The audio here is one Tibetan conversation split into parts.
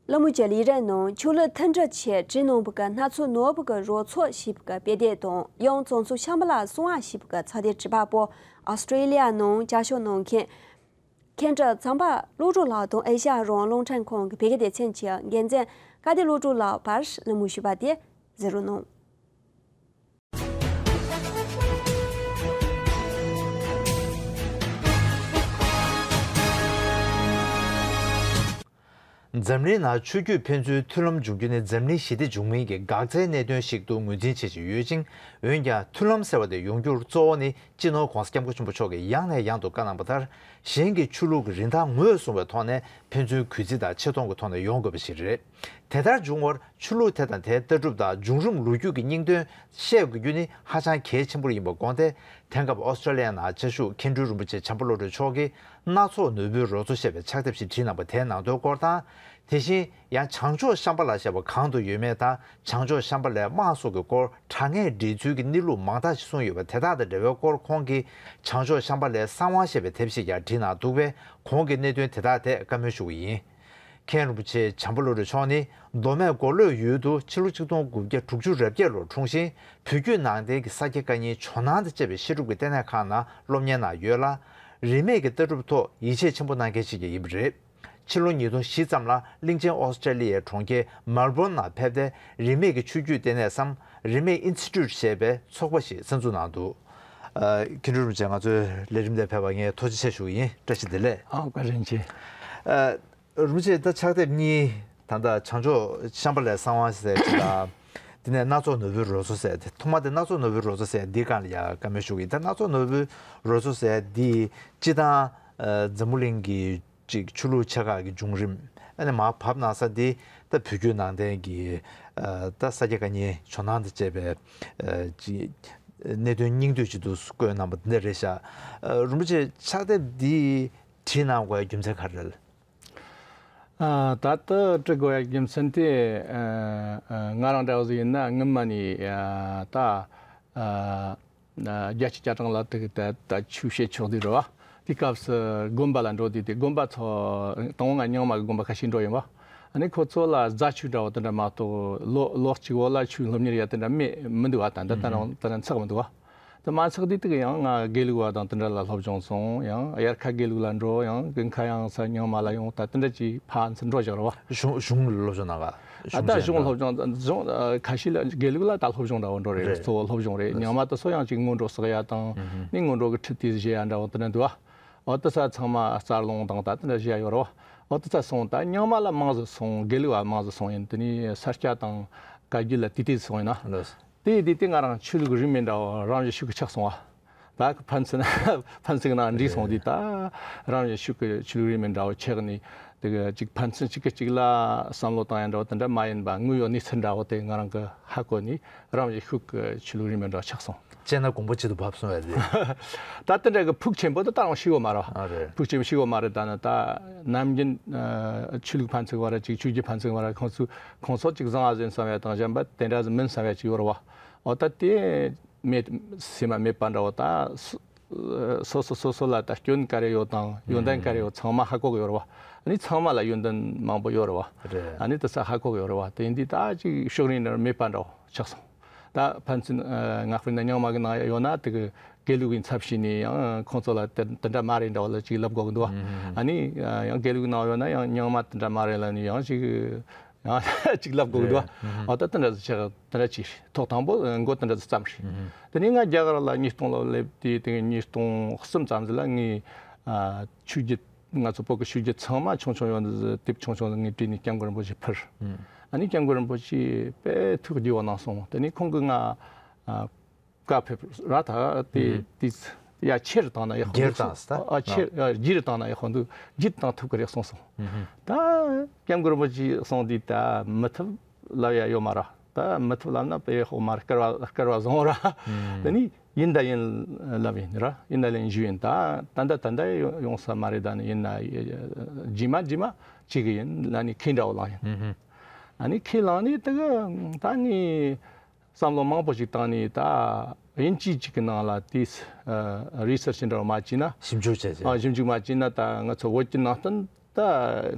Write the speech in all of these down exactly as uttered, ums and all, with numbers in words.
གླེང་མོལ་གྱི་ལས་རིམ་ནང་ཆོས་ལུགས་མཐུན་སྒྲིལ་ཆེད་བྲིས་གནང་བའི་གི་སྣ་ཚོགས་ནོར་བུ་གི་རོལ་མཚོ་ཞེས་པའི་གི་དཔེ་དེབ་དང་། ཡང་བྱང་ཆུབ་ཤམ་བྷ་ལ་གསང་བ་ཞེས་པའི་གི་ཚིག་དེབ་བྲིས་པ་པོ་ཨོ་སི་ཀྲེ་ལི་ཡ་ནང་བསྐྱར་ཞིབ་གནང་མཁན་མཁན་སྤྲུལ་གཙང་པ་བློ་གྲོས་ལགས་དང་ཨེ་ཤ་ཡ་རང་རླུང་འཕྲིན་ཁང་གི་བོད་སྐད་སྡེ་ཚན་གྱི་འགན་འཛིན་སྐལ་ལྡན་བློ་གྲོས་ལགས་བར་གླེང་མོལ་ཞུས་པ་དེ་གཟིགས་རོགས་གནང་། འཛམ་གླིང་ནང་ཆོས་བརྒྱུད་ཕན་ཚུན་མཐུན་ལམ་འབྱུང་རྒྱུ་ནི་འཛམ་གླིང་ཞི་བདེ་འབྱུང་མིན་གྱི་འགག་རྩའི་གནད་དོན་ཞིག་ཏུ་ངོས་འཛིན་བྱེད་བཞིན་ཡོད་ཅིང་། འོན་ཀྱང་མཐུན་ལམ་ཟེར་བ་དེ་ཡོང་རྒྱུར་གཙོ་བོ་ནི་སྤྱི་ནོར་༸གོང་ས་༸སྐྱབས་མགོན་ཆེན་པོ་མཆོག་གིས་ཡང་ནས་ཡང་དུ་བཀའ་གནང་བ་ལྟར། གཞན་གྱི་ཆོས་ལུགས་ཀྱི་རིན་ཐང་ངོས་བཟུང་བའི་ཐོག་ནས་ཕན་ཚུན་གུས་བརྩི་དང་ཆེ་མཐོང་གི་ཐོག་ནས་ཡོང་དགོས་པ་ཞིག་རེད། དེ་ལྟར་འབྱུང་བར་ཆོས་ལུགས་དེ་དང་དེའི་ལྟ་གྲུབ་དང་བྱུང་རིམ་ལོ་རྒྱུས་ཀྱི་སྙིང་དོན་ཤེས་དགོས་རྒྱུ་ནི་ཧ་ཅང་གལ་ཆེན་པོ་ཡིན་པ་དགོངས་ཏེ། དེང་སྐབས་ཨོ་སི་ཀྲེ་ལི་ཡའི་ནང་བཅའ་བཞུགས་མཁན་སྤྲུལ་རིན་པོ་ཆེ་བྱམས་པ་བློ་གྲོས་མཆོག་གིས་སྣ་ཚོགས་ནོར་བུའི་རོལ་མཚོ་ཞེས་པའི་ཕྱག་དེབ་ཞིག་བྲིས་གནང་བ་དེའི་ནང་དོན་སྐོར་དང་། དེ་བཞིན་ཡང་བྱང་ཕྱོགས་ཤམ་བྷ་ལ་ཞེས་པ་གང་དུ་ཡོད་མེད་དང་། བྱང་ཕྱོགས་ཤམ་བྷ་ལའི་དམག་སོགས་ཀྱི་སྐོར་དྲང་ངེས་འགྲེལ་ཚུལ་གྱི་གནས་ལུགས་མང་དག་ཞིག་གསུངས་ཡོད་པ་དེ་དག་དང་འབྲེལ་བའི་སྐོར། ཁོང་གིས་བྱང་ཕྱོགས་ཤམ་བྷ་ལའི་གསང་བ་ཞེས་པའི་དེབ་ཞིག་ཀྱང་བྲིས་གནང་འདུག་པས། ཁོང་གིས་གནད་དོན་དེ་དག་ཐད་བཀའ་མོལ་ཞུ་གི་ཡིན། མཁན་རིན་པོ་ཆེ་བྱམས་པ་བློ་གྲོས་མཆོག་ནི་མདོ་སྨད་མགོ་ལོག་ཡུལ་དུ་ཕྱི་ལོ་ཆིག་སྟོང་དགུ་བརྒྱ་དྲུག་ཅུ་རེ་བརྒྱད་ལོར་འཁྲུངས་ཤིང་། བོད་བརྒྱུད་ནང་བསྟན་གྱི་ས་སྐྱ་བཀའ་རྙིང་ཇོ་ནང་དང་བཅས་པའི་བཤད་སྒྲུབ་ཀྱི་ལྟེ་གནས་ཁག་ནང་སློབ་གཉེར་གནང་ཡོད་ལ། རིས་མེད་ཀྱི་ལྟ་གྲུབ་ཐོག་ཡིད་ཆེས་ཆེན་པོ་གནང་མཁན་ཞིག་ཀྱང་ཡིན་པ་རེད། ཕྱི་ལོ་ཉིས་སྟོང་བཞི་ཙམ་ལ་གླིང་ཆེན་ཨོ་སི་ཀྲེ་ལི་ཡའི་གྲོང་ཁྱེར་མེལ་བོན་ནང་ཕེབས་ཏེ། རིས་མེད་ཀྱི་ཆོས་བརྒྱུད་ལྟེ་གནས་སམ་རིས་མེད་ཨིན་སི་ཊི་ཊུཊ་ཞེས་པའི་ཚོགས་པ་ཞིག་གསར་འཛུགས་གནང་འདུག། ཨ། མཁན་སྤྲུལ་རིན་པོ་ཆེ་ང་ཚོའི་ལས་རིམ་དེར་ཕེབས་པར་ངས་ཐུགས་རྗེ་ཆེ་ཞུ་གི་ཡིན། བཀྲ་ཤིས་བདེ་ལེགས། ཨ། བཀའ་དྲིན་ཆེ། ཨ། རིན་པོ་ཆེ་ད་ཕྱག་དེབ་གཉིས། ད་ལྟ་བྱང་ཕྱོགས་ཤམ་བྷ་ལའི་གསང་བ་ཟེར་གྱི་དང་། དེ་ནས་སྣ་ཚོགས་ནོར་བུའི་རོལ་མཚོ་ཟེར་དེ། ཐོག་མ་དེ་སྣ་ཚོགས་ནོར་བུའི་རོལ་མཚོ་ཟེར་འདིའི་སྒང་ལ་ཡ་བཀའ་མོལ་ཞུ་གི་ཡིན། ད་སྣ་ཚོགས་ནོར་བུའི་རོལ་མཚོ་ཟེར་འདི་སྤྱིར་བཏང་། ཨ། འཛམ་བུ་གླིང་གི་ཅིག་ཆོས་ལུགས་ཆེ་ཁག་གི་བྱུང་རིམ། ཨ་ནི་མར་བབས་གནང་ས་འདི་ད་བོད་བརྒྱུད་ནང་བསྟན་གྱི། ཨ། ད་ས་སྐྱ་བཀའ་རྙིང་ཇོ་ནང་དང་བཅས་པའི། ཨ། ཅིག་གནད་དོན་སྙིང་བསྡུས་ཅིག་ཏུ་བཀོད་གནང་བ་འདི་འདྲ་རེད་ཤག། ཨ། རིན་པོ་ཆེ་ཕྱག་དེབ་འདི་བྲིས་གནང་དགོས་རྒྱུ་མཚན་ག་རེ་རེད། ཨ། ད་ལྟ་བྲི་དགོས་ཡ་རྒྱུ་མཚན་དེ། ཨ། ཨ། ང་རང་འདྲ་བོ་ཟིག་ཡིན་ན་སྔོན་མ་ནས། ཨ། ད། ཨ། ཨ། རྒྱལ་སྤྱིའི་བཅའ་ཁྲིམས་ལ་དེ་ད་ད་ཆོས་བཤད་ཆོག་དུས་རེད་བ། དེའི་སྐབས་སུ་དགོན་པ་ལ་འགྲོ་དུས་དེ་དགོན་པ་ཚོ་དང་པོ་ང་རྙིང་མ་གི་དགོན་པ་ཁ་ཤས་འགྲོ་ཡིན་བ། ཨ་ནི་ཁོ་ཚོ་ལ་རྫ་ཆོས་འདྲ་བོ་དེ་འདྲ་མ་གཏོགས་ལོ་ལོ་གཅིག་བོ་ལ་ཆོས་སློབ་གཉེར་ཡ་དེ་འདྲ་མེད་མི་འདུག་བ། ད་འདི་ད་རང་ད་རང་ཚགས་མི་འདུག་བ། དེ་མ་ཚགས་དུས་དེ་གི་ཡང་ང་དགེ་ལུགས་པ་དང་དེ་འདྲ་ལ་སློབ་སྦྱོང་སོང་། ཡང་དབྱར་ཁ་དགེ་ལུགས་ལ་འགྲོ། ཡང་དགུན་ཁ་ཡང་ས་རྙིང་མ་ལ་ཡོང་། ད་དེ་འདྲ་ཅིག་ཕར་ཚུར་འགྲོ་བཞག་རེད་བ། གཞུང་གཞུང་ལ་སློབ་སྦྱོང་གནང་ག། ཨ། ད་གཞུང་སློབ་སྦྱོང་གཞུང་ཁ་ཤས་ལ་དགེ་ལུགས་ལ་ད་སློབ་སྦྱོང་འདྲ་བོ་འགྲོ་རེད། རེད། གཙོ་བོ་སློབ་སྦྱོང་རེད། རེད། རྙིང་མ་དེ་ཚོ་ཡང་ཅིག་སྔོན་འགྲོ་བསགས་ཡ་དང་། ཨུ་ཧུམ། ནི་སྔོན་འགྲོ་གི་ཁྲིད་དེ་བཞེས་ཡ་འདྲ་བོ་དེ་འདྲ་འདུག་བ། འོ་དེ་ཚོ་ཚང་མ་རྩ་རླུང་དང་ད་དེ་འདྲ་བཞེས་ཡ་ཡོད་རེད་བ། འོ་དེ་ཚོ་སོང་ད་རྙིང་མ་ལ་མང་ཟིག་སོང་། དགེ་ལུགས་ལ་མང་ཟིག་སོང་ཡིན། དེ་ནས་ས་སྐྱ་དང་བཀའ་བརྒྱུད་ལ་ཏིག་ཏིག་སོང་ཡིན་ན། ལགས། དེ་དེ་དེ་ང་རང་ཆོས་ལུགས་རིས་མེད་འདྲ་བོ་རང་བཞིན་ཤུགས་ཀྱིས་ཆགས་སོང་བ། ད་ཕན་ཚུན་ཕན་ཚུན་ནང་འདྲིས་སོང་དུས། ད་རང་བཞིན་ཤུགས་ཀྱིས་ཆོས་ལུགས་རིས་མེད་འདྲ་བོ་ཆགས་ནས། དེ་གི་ཅིག་ཕན་ཚུན་གཅིག་གིས་གཅིག་ལ་བསམ་བློ་བཏང་ཡ་འདྲ་བོ་དེ་འདྲ་མ་ཡིན་པ། དངོས་ཡོད་གནས་ཚུལ་འདྲ་བོ་དེ་ང་རང་གིས་ཧ་གོ་ནས་རང་བཞིན་ཤུགས་ཀྱིས་ཆོས་ལུགས་རིས་མེད་འདྲ་བོ་ཆགས་སོང་། བྱས་ན་གོང་བུ་གཅིག་ཏུ་བབས་སོང་བས་རེད། ད་དེ་འདྲ་གི་ཕུགས་ཆེན་པོ་དེ་ད་རུང་ཤེས་ཡོད་མ་རེད། ཨ། རེད། ཕུགས་ཆེན་པོ་ཤེས་ཡོད་མ་རེད། ད་ནི་ད་ནམ་རྒྱུན་ཆོས་ལུགས་ཕན་ཚུན་བར་ཅིག་ཆོས་བརྒྱུད་ཕན་ཚུན་བར་ཁོང་ཚོ་ཁོང་ཚོ་ཅིག་བཟང་ང་ཟིག་བསམ་ཡ་དང་། གཞན་པ་དེ་འདྲ་ཟིག་མིན་བསམ་ཡ་ཅིག་ཡོད་རེད་བ། འོ་ད་དེ་མེད་སེམས་མ་མེད་པ་འདྲ་བོ། ད་སོ་སོ་སོ་སོ་ལ་ད་སྐྱོན་ག་རེ་ཡོད་དང་ཡོན་ཏན་ག་རེ་ཡོད་ཚང་མ་ཧ་གོ་གི་ཡོད་རེད་བ། ཨ་ནི་ཚང་མ་ལ་ཡོན་ཏན་མང་པོ་ཡོད་རེད་བ། རེད། ཨ་ནི་དེ་ཚོ་ཧ་གོ་གི་ཡོད་རེད་བ། དེ་ཡིན་དུས་ད་ཅིག་ཕྱོགས་རིས་འདྲ་མེད་པ་འདྲ་བོ་ཆགས་སོང་། ད་ཕན་ཚུན་ང་དཔེར་ན་རྙིང་མ་གི་ནང་ཡོད་ན་དེ་གི་དགེ་ལུགས་ཀྱི་ཚབ་བྱས་ནས་ཡང་ཁོང་ཚོ་ལ་དེ་དེ་འདྲ་མ་རེད་འདྲ་བོ་ལ་ཅིག་ལབ་དགོས་གི་འདུག་བ། ཨ་ནི་ཡང་དགེ་ལུགས་ནང་ཡོད་ན་ཡང་རྙིང་མ་དེ་འདྲ་མ་རེད་ལབ་ནས་ཡང་ཅིག་ཡང་ཅིག་ལབ་དགོས་འདུག་བ། རེད། ཨ། ད་དེ་འདྲ་ཟིག་ཆགས། དེ་འདྲ་ཅིག་རེད། ཐོག་དང་པོ་མགོ་དེ་འདྲ་ཟིག་བརྩམས་རེད། དེ་ནས་ང་རྒྱ་གར་ལ་ཉིས་སྟོང་ལོ་སླེབས་དུས། དེ་ཉིས་སྟོང་གསུམ་ཙམ་ཟིག་ལ་ངས། ཨ། ཆོས་བརྒྱུད། ང་ཚོ་བོད་ཀྱི་ཆོས་བརྒྱུད་ཚང་མ་ཆུང་ཆུང་ཡོད་ནི་ཟིག་དེབ་ཆུང་ཆུང་ཟིག་ངས་བྲིས་ནས་སྐྱབས་མགོན་རིན་པོ་ཆེ་ཕུལ། ཨ་ནི་སྐྱབས་མགོན་རིན་པོ་ཆེས་དཔེ་ཐུགས་དགྱེས་པོ་གནང་སོང་། དེ་ནས་ཁོང་གིས་ང་། ཨ། བཀའ་ཕེབས་ར། ད་དེ་ཨུ་ཧུམ། དེ་ཡ་ཆེ་རུ་བཏང་ན་ཡག་པོ་འདུག་སོང་། བསྒྱུར་བཏང་ཟེར་ད། ཨ། ཆེ། ཨ། ཡ་བསྒྱུར་བཏང་ན་ཡག་པོ་འདུག་བསྒྱུར་བཏང་ཐུབ་ཀྱི་རེད་གསུངས་སོང་། ཨུ་ཧུམ། ད་སྐྱབས་མགོན་རིན་པོ་ཆེས་གསུངས་དུས་ད་མི་ཐུབ་ལབ་ཡ་ཡོད་མ་རེད། ད་མི་ཐུབ་ལབ་ན་དཔེ་ཡག་པོ་མ་རེད། སྐལ་བ་སྐལ་བ་བཟང་བོ་རེད། ཨུ་ཧུམ། དེ་ནས་ཡིན་ད་ཡིན་ལབ་ཡིན་ར། ཡིན་ད་ཡིན་ཞུས་ཡིན། ད་ད་ད་ད་ད་ཡོང་ས་མ་རེད། ད་ནི་ཡིན་ན་རྗེས་མ་རྗེས་མ་བྱེད་གི་ཡིན་ལབ་ནས་ཁས་འདྲ་བོ་བླངས་ཡིན། ཨུ་ཧུམ། ཨ་ནི་ཁས་བླངས་ནས་དེ་གི་ད་ངས། བསམ་བློ་མང་པོ་ཞིག་བཏང་ནས། ད་དབྱིན་ཇི་གཅིག་གི་ནང་ལ་དེའི་རི་སར་ཆི་འདྲ་བོ་མ་བྱས་ན། ཞིབ་འཇུག་བྱས་བྱས། ཨ། ཞིབ་འཇུག་མ་བྱས་ན་ད་ང་ཚོ་བོད་ཀྱི་ནང་བསྟན་ ད་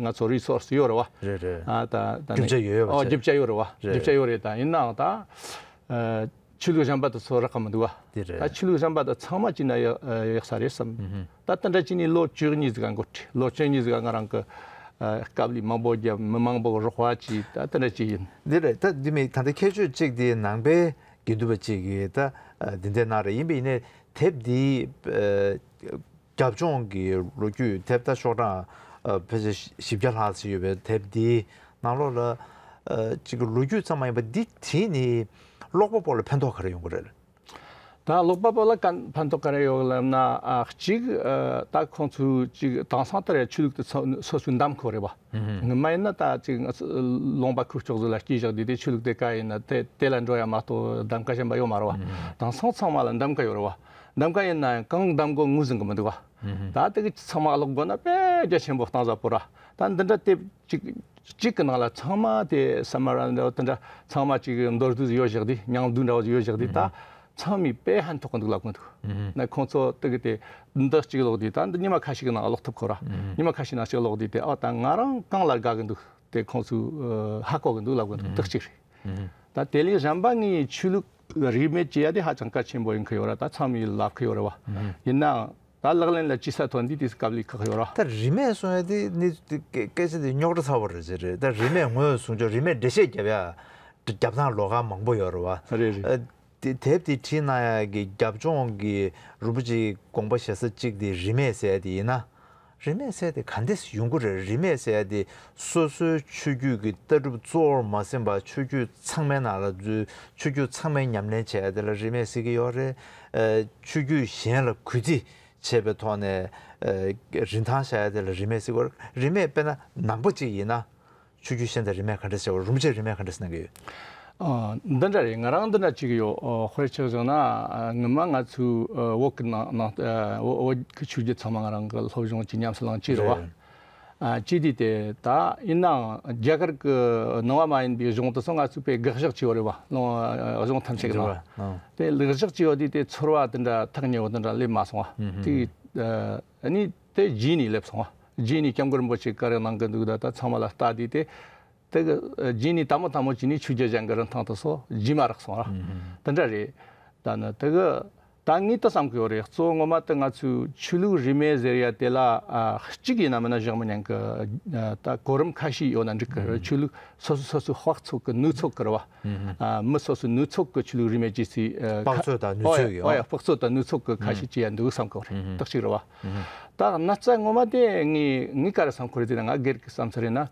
ང་ཚོ་རི་སོར་སི་ཡོད་རེད་བ། རེད་རེད། ཨ་ད་ད་རྒྱུ་ཆ་ཡོད་ཡོད་པ། ཨོ་ཆེ། རྒྱུ་ཆ་ཡོད་རེད་བ། རེད། རྒྱུ་ཆ་ཡོད་རེད། ད་ཡིན་ནའང་ད་ཨ་ཆོས་ལུགས་གཞན་པ་དེ་ཚོ་རག་གི་མི་འདུག་བ། དེ་རེད། ད་ཆོས་ལུགས་གཞན་པ་དེ་ཚང་མ་བྱས་ན་ཡག་ཡག་ས་རེད་བསམ། ཨུ་ཧུམ། ད་དེ་འདྲ་བྱས་ནས་ལོ་བཅུ་གཉིས་ཟིག་ག་འགོར་ཏེ། ལོ་བཅུ་གཉིས་ཟིག་ག་ང་རང་གི་ཨ་དཀའ་ལས་མང་པོ་བརྒྱབ། མི་མང་པོ་རོགས་པ་བྱས། ད་དེ་འདྲ་བྱས་ཡིན། འདི་རེད། ད་འདི་མི་ད་ལྟ་ཁྱད་ཆོས་གཅིག་དེ་ནང་པའི་དགེ་འདུན་པ་གཅིག་གིས་ད་ཨ་འདི་འདྲ་གནང་རེད། ཡིན་པ་ཡིན་ནའི་དེབ་འདི་ཨ་རྒྱབ་ལྗོངས་ཀྱི་ལོ་རྒྱུས། དེབ་ད་ཤོག་གྲངས་ཨ་ཕལ་ཆེར་བཞི་བརྒྱ་ལྷག་ཙམ་ཡོད་པའི་དེབ་འདིའི་ནང་ལོགས་ལ་ཨ་ཅིག་གི་ལོ་རྒྱུས་ཚང་མ་ཡིན་པ་འདི་བྲིས་ནས་ཀློག་པ་པོ་ལ་ཕན་ཐོགས་ག་རེ་ཡོང་གི་རེད། ད་ཀློག་པ་པོ་ལ་ག་ཕན་ཐོགས་ག་རེ་ཡོད་ལབ་ན། ཨ་གཅིག་ཨ་ད་ཁོང་ཚོས་ཅིག་དེང་སང་ལྟར་ཆོས་ལུགས་དེ་ཚོ་སོ་སོའི་འདེམས་ཁོ་རེད་བ། ཨུ་ཧུམ། སྔོན་མ་ཡིན་ན་ད་ཅིག་ང་ཚོ་ལུང་པ་ཁུག་ཀྱོག་ཟིག་ལ་སྐྱེས་བཞག་དུས་དེ་ཆོས་ལུགས་དེ་ག་ཡིན་ན་དེ་དེ་ལ་འགྲོ་ཡ་མ་གཏོགས་འདེམས་ཀ་གཞན་པ་ཡོད་མ་རེད་བ། ཨུ་ཧུམ། དེང་སང་ཚང་མ་ལ་འདེམས་ཀ་ཡོད་རེད་བ། འདེམས་ཀ་ཡིན་ན་ཡང་གང་འདེམས་དགོས་ངོས་ཟིན་གི་མི་འདུག་བ། ཨུ་ཧུམ། ད་དེ་གི་ཚང་མ་ཀློག་དགོས་ན་དཔེ་རྒྱ་ཆེན་པོ་བཏང་ས་པོ་ར། ད་འདི་འདྲ་དེབ་གཅིག་གཅིག་གི་ནང་ལ་ཚང་མ་དེ་སམ་མ་ར་འདྲ་བོ་དེ་འདྲ་ཚང་མ་ཅིག་མདོར་བསྡུས་ཡོད་བཞག་དུས། མཉམ་བསྡུས་འདྲ་བོ་ཡོད་བཞག་དུས། ད་ཨུ་ཧུམ། ཚང་མས་དཔེ་ཕན་ཐོགས་གི་འདུག་ལབ་གི་འདུག། ཨུ་ཧུམ། ན་ཁོང་ཚོ་དེ་གི་དེ་འདི་གཅིག་ཀློག་དུས། ད་འདི་ཉི་མ་ཁ་ཤས་ཀྱི་ནང་ཀློག་ཐུབ་ཁོ་ར། ཨུ་ཧུམ། ཉི་མ་ཁ་ཤས་ནང་གཅིག་ཀློག་དུས་དེ། ཨ་ད་ང་རང་གང་ལ་དགའ་གི་འདུག། དེ་ཁོང་ཚོས་ཨ་ཧ་གོ་གི་འདུག་ལབ་གི་འདུག། ཨུ་ཧུམ། དེ་གཅིག་རེད། ཨུ་ཧུམ། ད་དེ་ལས་གཞན་པ་ངས་ཆོས་ལུགས་རིས་མེད་ཅེས་ཡ་དེ་ཧ་ཅང་གལ་ཆེན་པོ་ཡིན་གི་ཡོད་ར། ད་ཚང་མས་ལབ་གི་ཡོད་ར་བ། ཨུ་ཧུམ། ཡིན་ནའང་ད་ལག་ལེན་ལ་བཅོས་ས་ཐོན་དུས་དེ་དཀའ་ལས་ཁག་ཡོད་ར། ད་རིས་མེད་གསུང་ཡ་དེ་ནི་སྐད་ཆ་དེ་རྙོག་དྲ་ཚ་བོ་རེད་ཟེར་རེད། ད་རིས་མེད་ངོས་བཟུང་ཆོག། རིས་མེད་འགྲེལ་བཤད་རྒྱབ་ཡ་རྒྱབ་སྟངས་ལོགས་ཀ་མང་པོ་ཡོད་ར་བ། རེད་རེད། ཨ་དེ་དེབ་དེ་བྲིས་གནང་ཡ་གི་རྒྱབ་ལྗོངས་ཀྱི་རིན་པོ་ཆེའི་དགོངས་པ་བཞེས་ས་གཅིག་དེ་རིས་མེད་ཟེར་ཡ་དེ་ཡིན་ན། རིས་མེད་ཟེར་དེ་ག་འདྲས་ཡོང་གི་རེད། རིས་མེད་ཟེར་དེ་སོ་སོའི་ཆོས་བརྒྱུད་ཀྱི་ལྟ་གྲུབ་གཙོ་བོར་མ་ཟིན་པར་ཆོས་བརྒྱུད་ཚང་མའི་ནང་ལ་འཛུལ། ཆོས་བརྒྱུད་ཚང་མའི་ཉམས་ལེན་བྱས་ཡ་དེ་ལ་རིས་མེད་ཟེར་གྱི་ཡོད་རེད། ཨ་ཆོས་བརྒྱུད་གཞན་ལ་གུས་བརྩི་བྱས་པའི་ཐོག་ནས་ཨ་རིན་ཐང་བཞག་ཡ་དེ་ལ་རིས་མེད་ཟེར་གྱི་ཡོད་རེད། རིས་མེད་དཔེར་ན་ནང་པ་གཅིག་ཡིན་ན། ཆོས་བརྒྱུད་གཞན་དང་རིས་མེད་ག་འདྲ་བྱེད་པ། རིན་པོ་ཆེས་རིས་མེད་ག་འདྲ་གནང་གི་ཡོད། ཨ་འདི་འདྲ་རེད། ང་རང་འདི་འདྲ་ཅིག་ཡོད། ཨ་དཔེར་ཆ་བཞག་ན། ཨ་སྔོན་མ་ང་ཚོའི་ཨ་བོད་ཀྱི་ནང་ནང་ཨ་བོད་བོད་ཀྱི་ཆོས་བརྒྱུད་ཚང་མ་ང་རང་གི་སློབ་སྦྱོང་བྱེད་མཉམ་སུ་བླངས་ཅིག་རེད་བ། རེད། ཨ་ཅི་དེ་དེ་ད་ཡིན་ནའང་རྒྱ་གར་གྱི་ནང་པ་མ་ཡིན་པའི་གཞུང་དེ་ཚོ་ང་ཚོས་དཔེ་དགག་བཞག་བྱས་ཡོད་རེད་བ། ལུང་ཨ་གཞུང་ཐམས་ཅད་ཀྱི་ནང་། རེད་བ། ཨང་། དེ་དགག་བཞག་བྱས་ཡོད་དུས་དེ་ཚོར་བ་དེ་འདྲ་ཐག་ཉེ་བོ་དེ་འདྲ་སླེབས་མ་སོང་བ། ཨུ་ཧུམ། དེ་ཨ་ནི་དེ་རྗེས་ནས་སླེབས་སོང་བ། རྗེས་ནས་སྐྱབས་མགོན་རིན་པོ་ཆེ་ག་རེ་གནང་གི་འདུག། ད་ད་ཚང་མ་ལ་ལྟ་དུས་དེ། དེ་གི་རྗེས་ནས་དལ་མོ་དལ་མོ་བྱས་ནས་ཆོས་བརྒྱུད་གཞན་གྱི་རིན་ཐང་དེ་ཚོ་རྗེས་མ་རག་སོང་ར། ཨུ་ཧུམ། དེ་འདྲ་རེད། ད་ནི་དེ་གི་ད་ངས་དེ་བསམ་གི་ཡོད་རེད། གཙོ་བོ་ངོ་མ་དེ་ང་ཚོའི་ཆོས་ལུགས་རིས་མེད་ཟེར་ཡ་དེ་ལ་ཨ་གཅིག་ཡིན་ན་མིན་ན་བཞག་མི་ཉན་གི། ཨ་ད་གོ་རིམ་ཁ་ཤས་ཡོད་ན་འགྲིག་གི་རེད། ཨུ་ཧུམ། ཆོས་ལུགས་སོ་སོ་སོ་སོའི་དཔག་ཚོད་གི་ནུས་ཚོད་གི་རེད་བ། ཨུ་ཧུམ། ཨ་མི་སོ་སོའི་ནུས་ཚོད་གི་ཆོས་ལུགས་རིས་མེད་ཅེས་སི་ཨ་དཔག་ཚོད་དང་ནུས་ཚོད་ཀྱི། ཨོ་ཡ། ཨོ་ཡ། དཔག་ཚོད་དང་ནུས་ཚོད་གི་ཁ་ཤས་ཅིག་ཡ་འདུག་བསམ་གི་རེད། ཨུ་ཧུམ། དེ་གཅིག་རེད་བ། ཨུ་ཧུམ། ད་གནད་རྩ་ངོ་མ་དེ་ངས་ངས་ག་རེ་བསམ་གི་རེད་ཟེར་ན། ང་སྒེར་གྱི་བསམ་ཚུལ་རེད་ན།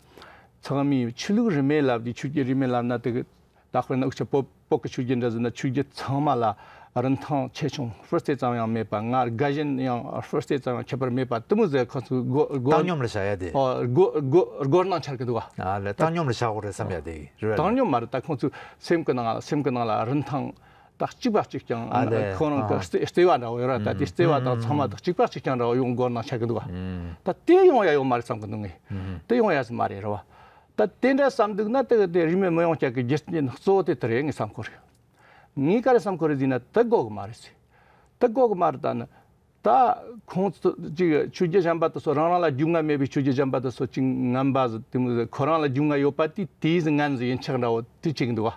ཚང་མས་ཆོས་ལུགས་རིས་མེད་ལབ་དུས། ཆོས་བརྒྱུད་རིས་མེད་ལབ་ན་དེ་གི་ད་དཔེར་ན་འུ་ཅག་བོད་བོད་ཀྱི་ཆོས་བརྒྱུད་འདྲ་ཟེར་ན། ཆོས་བརྒྱུད་ཚང་མ་ལ་རིན་ཐང་ཆེ་ཆུང་སྤུས་ཚད་ཙམ་ཡང་མེད་པ། ང་དགའ་ཞེན་ཡང་སྤུས་ཚད་ཙམ་ཡང་ཁྱད་པར་མེད་པ་དེ་མོ་ཟིག་ཁོང་ཚོས་དགོས་དགོས། བཏང་སྙོམས་ལ་བཞག་ཡ་དེ། ཨོ་དགོས་དགོས་དགོས་སྣང་འཆར་གི་འདུག་བ། ཨ་ལས། བཏང་སྙོམས་ལ་བཞག་དགོས་རེད་བསམ་ཡ་དེ་རེད་བ། བཏང་སྙོམས་མ་རེད། ད་ཁོང་ཚོའི་སེམས་ཀྱི་ནང་སེམས་ཀྱི་ནང་ལ་རིན་ཐང་ད་གཅིག་པ་གཅིག་རྐྱང་། ཨ་ལས། ཁོ་རང་གི་ཨ་བརྩེ་བ་འདྲ་བོ་ཡོད་ར། ད་དེ་ཨུམ་བརྩེ་བ་དང་ཚང་མ་ད་གཅིག་པ་གཅིག་རྐྱང་འདྲ་བོ་ཡོང་དགོས་སྣང་འཆར་གི་འདུག་བ། ཨུམ། ད་དེ་ཡོང་ཡ་ཡོད་མ་རེད་བསམ་གི་འདུག་ངས། ཨུམ། དེ་ཡོང་ཡ་ཟིག་མ་རེད་ར་བ། ད་དེ་འདྲ་བསམ་འདུག་ན་དེ་དེ་རིས་མེད་མི་ཡོང་རྒྱུ་གི་རྒྱུ་རྐྱེན་གཙོ་བོ་དེ་དེ་རེད་ངས་བསམ་གི་རེད། ངས་ག་རེ་བསམ་གི་རེད་ཟེར་ན། དེ་དགོས་གི་མ་རེད་ཟེར། དེ་དགོས་གི་མ་རེད། ད་ནི་ད་ཁོང་ཚོ་ཅིག་ཆོས་བརྒྱུད་གཞན་པ་དེ་ཚོ། རང་རང་ལ་རྒྱུས་མངའ་མེད་པའི་ཆོས་བརྒྱུད་གཞན་པ་དེ་ཚོ་ཅིག་ངན་པ་ཟིག་དེ་མོ་ཟིག། ཁོ་རང་ལ་རྒྱུས་མངའ་ཡོད་པ་དེ་དེའི་ཟིག་ངན་ཟིག་ཡིན་ཆགས་འདྲ་བོ་དེ་ཅིག་འདུག་བ།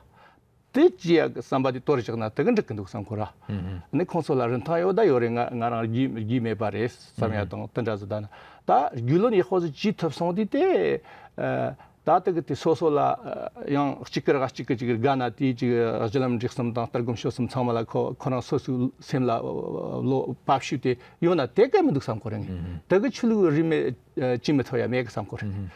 དེ་ཅི་ཡ་གི་བསམ་པ་དེ་གཏོར་བཞག་ན་དེ་གི་འགྲིག་གི་འདུག་བསམ་གི་ར། ཨུ་ཧུམ། ནི་ཁོང་ཚོ་ལ་རིན་ཐང་ཡོད་ད་ཡོད་རེད། ང་ང་རང་རྒྱུས་རྒྱུས་མེད་པ་རེད་བསམ་ཡ་དང་དེ་འདྲ་ཟིག། ད་ནི་ད་རྒྱུས་ལོན་ཡག་པོ་ཟིག་བྱེད་ཐུབ་སོང་དུས་དེ། ཨ་ད་དེ་གི་དེ་སོ་སོ་ལ་ཨ་ཡང་གཅིག་གི་ར་གཅིག་གི་གཅིག་གི་དགའ་ན། དེའི་ཅིག་གཞི་ལམ་འབྲས་གསུམ་དང་ལྟར་སྒོམ་སྤྱོད་གསུམ་ཚང་མ་ལ་ཁོ་ཁོ་རང་སོ་སོའི་སེམས་ལ་བློ་བབ་ཤུགས་དེ་ཡོད་ན་དེ་གལ་མི་འདུག་བསམ་གི་རེད། ངས་ཨུ་ཧུམ། དེ་གི་ཆོས་ལུགས་རིས་མེད་ཨ་བྱེད་མི་ཐུབ་ཡ་མེད་གི་བསམ་གི་རེད། ཨུ་ཧུམ།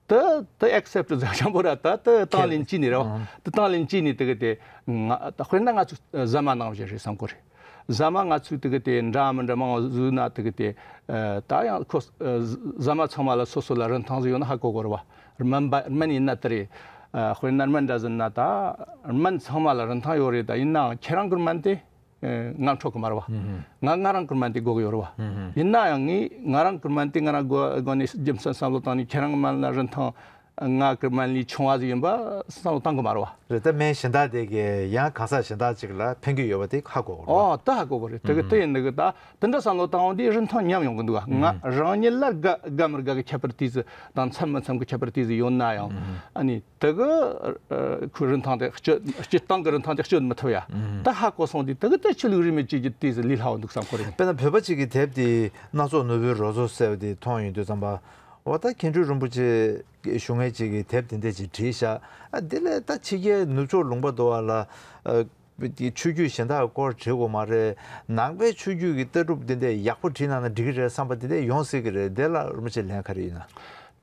དེ་དེ་ཨེག་སེབ་ཊི་ཟེར་ཡ་པོ་ར། ད་དེ་དང་ལེན་བྱས་ནས་ར་བ། ཨང་། དེ་དང་ལེན་བྱས་ནས་དེ་གི་དེ་ང་ད་དཔེར་ན་ང་ཚོ་ཟ་མ་ནང་བཞིན་རེད་བསམ་གི་རེད། ཟ་མ་ང་ཚོས་དེ་གི་དེ་འདྲ་མི་འདྲ་མང་བ་བཟོས་ན། དེ་གི་དེ་ཨ་ད་ཡང་ཁོ་ཨ་ཟ་མ་ཚང་མ་ལ་སོ་སོ་ལ་རིན་ཐང་ཟིག་ཡོད་ན་ཧ་གོ་གི་རེད་བ། སྨན་པ་སྨན་ཡིན་ན་དེ་རེད། ཨ་དཔེར་ན་སྨན་འདྲ་ཟེར་ན། ད་སྨན་ཚང་མ་ལ་རིན་ཐང་ཡོད་རེད། ད་ཡིན་ནའང་ཁྱེད་རང་གི་སྨན་དེ་ཨ་ང་འཕྲོད་གི་མ་རེད་བ། ཨུ་ཧུམ། ང་ང་རང་གི་སྨན་དེ་དགོས་གི་ཡོད་རེད་བ། ཨུ་ཧུམ། ཡིན་ན་ཡང་ངས་ང་རང་གི་སྨན་དེ་ང་རང་སྒོ་སྒོ་ནས་རྒྱུ་མཚན་བསམ་བློ་བཏང་ནས་ཁྱེད་རང་གི་སྨན་ལ་རིན་ཐང་ ང་གི་སྨན་ལས་ཆུང་བ་ཟིག་ཡིན་པ་བསམ་བློ་བཏང་གི་མ་རེད་བ། རེད། ད་སྨན་གཞན་དག་དེ་གས་ཡང་གང་ཟག་གཞན་དག་ཅིག་ལ་ཕན་གྱི་ཡོད་པ་དེ་ཧ་གོ་གི་རེད་བ། ཨོ་ད་ཧ་གོ་གི་རེད། དེ་གི་དེ་ཡིན་ནི་གི་ད་དེ་འདྲ་བསམ་བློ་བཏང་བ་འདིས་རིན་ཐང་ཉམས་ཡོང་གི་འདུག་བ། ང་རང་ཉིད་ལ་དགའ་དགའ་མི་དགའ་གི་ཁྱད་པར་དེ་ཟིག་དང་འཚམ་མི་འཚམ་གི་ཁྱད་པར་དེ་ཟིག་ཡོད་ན་ཡང་ཨ་ནི་དེ་གི་ཁོའི་རིན་ཐང་དེ་སྤྱོད་སྤྱོད་སྟངས་གི་རིན་ཐང་དེ་སྤྱོད་མི་ཐུབ་ཡ། ད་ཧ་གོ་སོང་དུས་དེ་གི་དེ་ཆོས་ལུགས་རིས་མེད་བཅས་ཀྱི་དེ་ཟིག་ལས་སླ་བ་འདུག་བསམ་གི་རེད། དཔེར་ན་བོད་པ་ཅིག་གིས་དེབ་དེ་སྣ་ཚོགས་ནོར་བུའི་རོལ་མཚོ་ཟེར་བ་དེ་མཐོང་ཡོང་དུས་ཙམ་པ། འོ་ད་མཁན་སྤྲུལ་རིན་པོ་ཆེ་ཞུ་མཁན་ཅིག་གིས་དེབ་དེ་འདྲ་ཅིག་བྲིས་ཤག་ཨ་དེ་ལས་ད་ཕྱི་རྒྱལ་ནུབ་ཕྱོགས་ལུང་པ་འདུག་བ་ལ། ཨ་དེ་ཆོས་བརྒྱུད་གཞན་དག་སྐོར་བྲིས་དགོས་མ་རེད། ནང་པའི་ཆོས་བརྒྱུད་ཀྱི་ལྟ་གྲུབ་དེ་འདྲ་ཡག་པོ་བྲིས་གནང་ན་འགྲིག་གི་རེད་བསམ་པ་དེ་འདྲ་ཡོང་སྲིད་ཀྱི་རེད། དེ་ལ་རིན་པོ་ཆེ་ལན་ག་རེ་ཡོད་ན།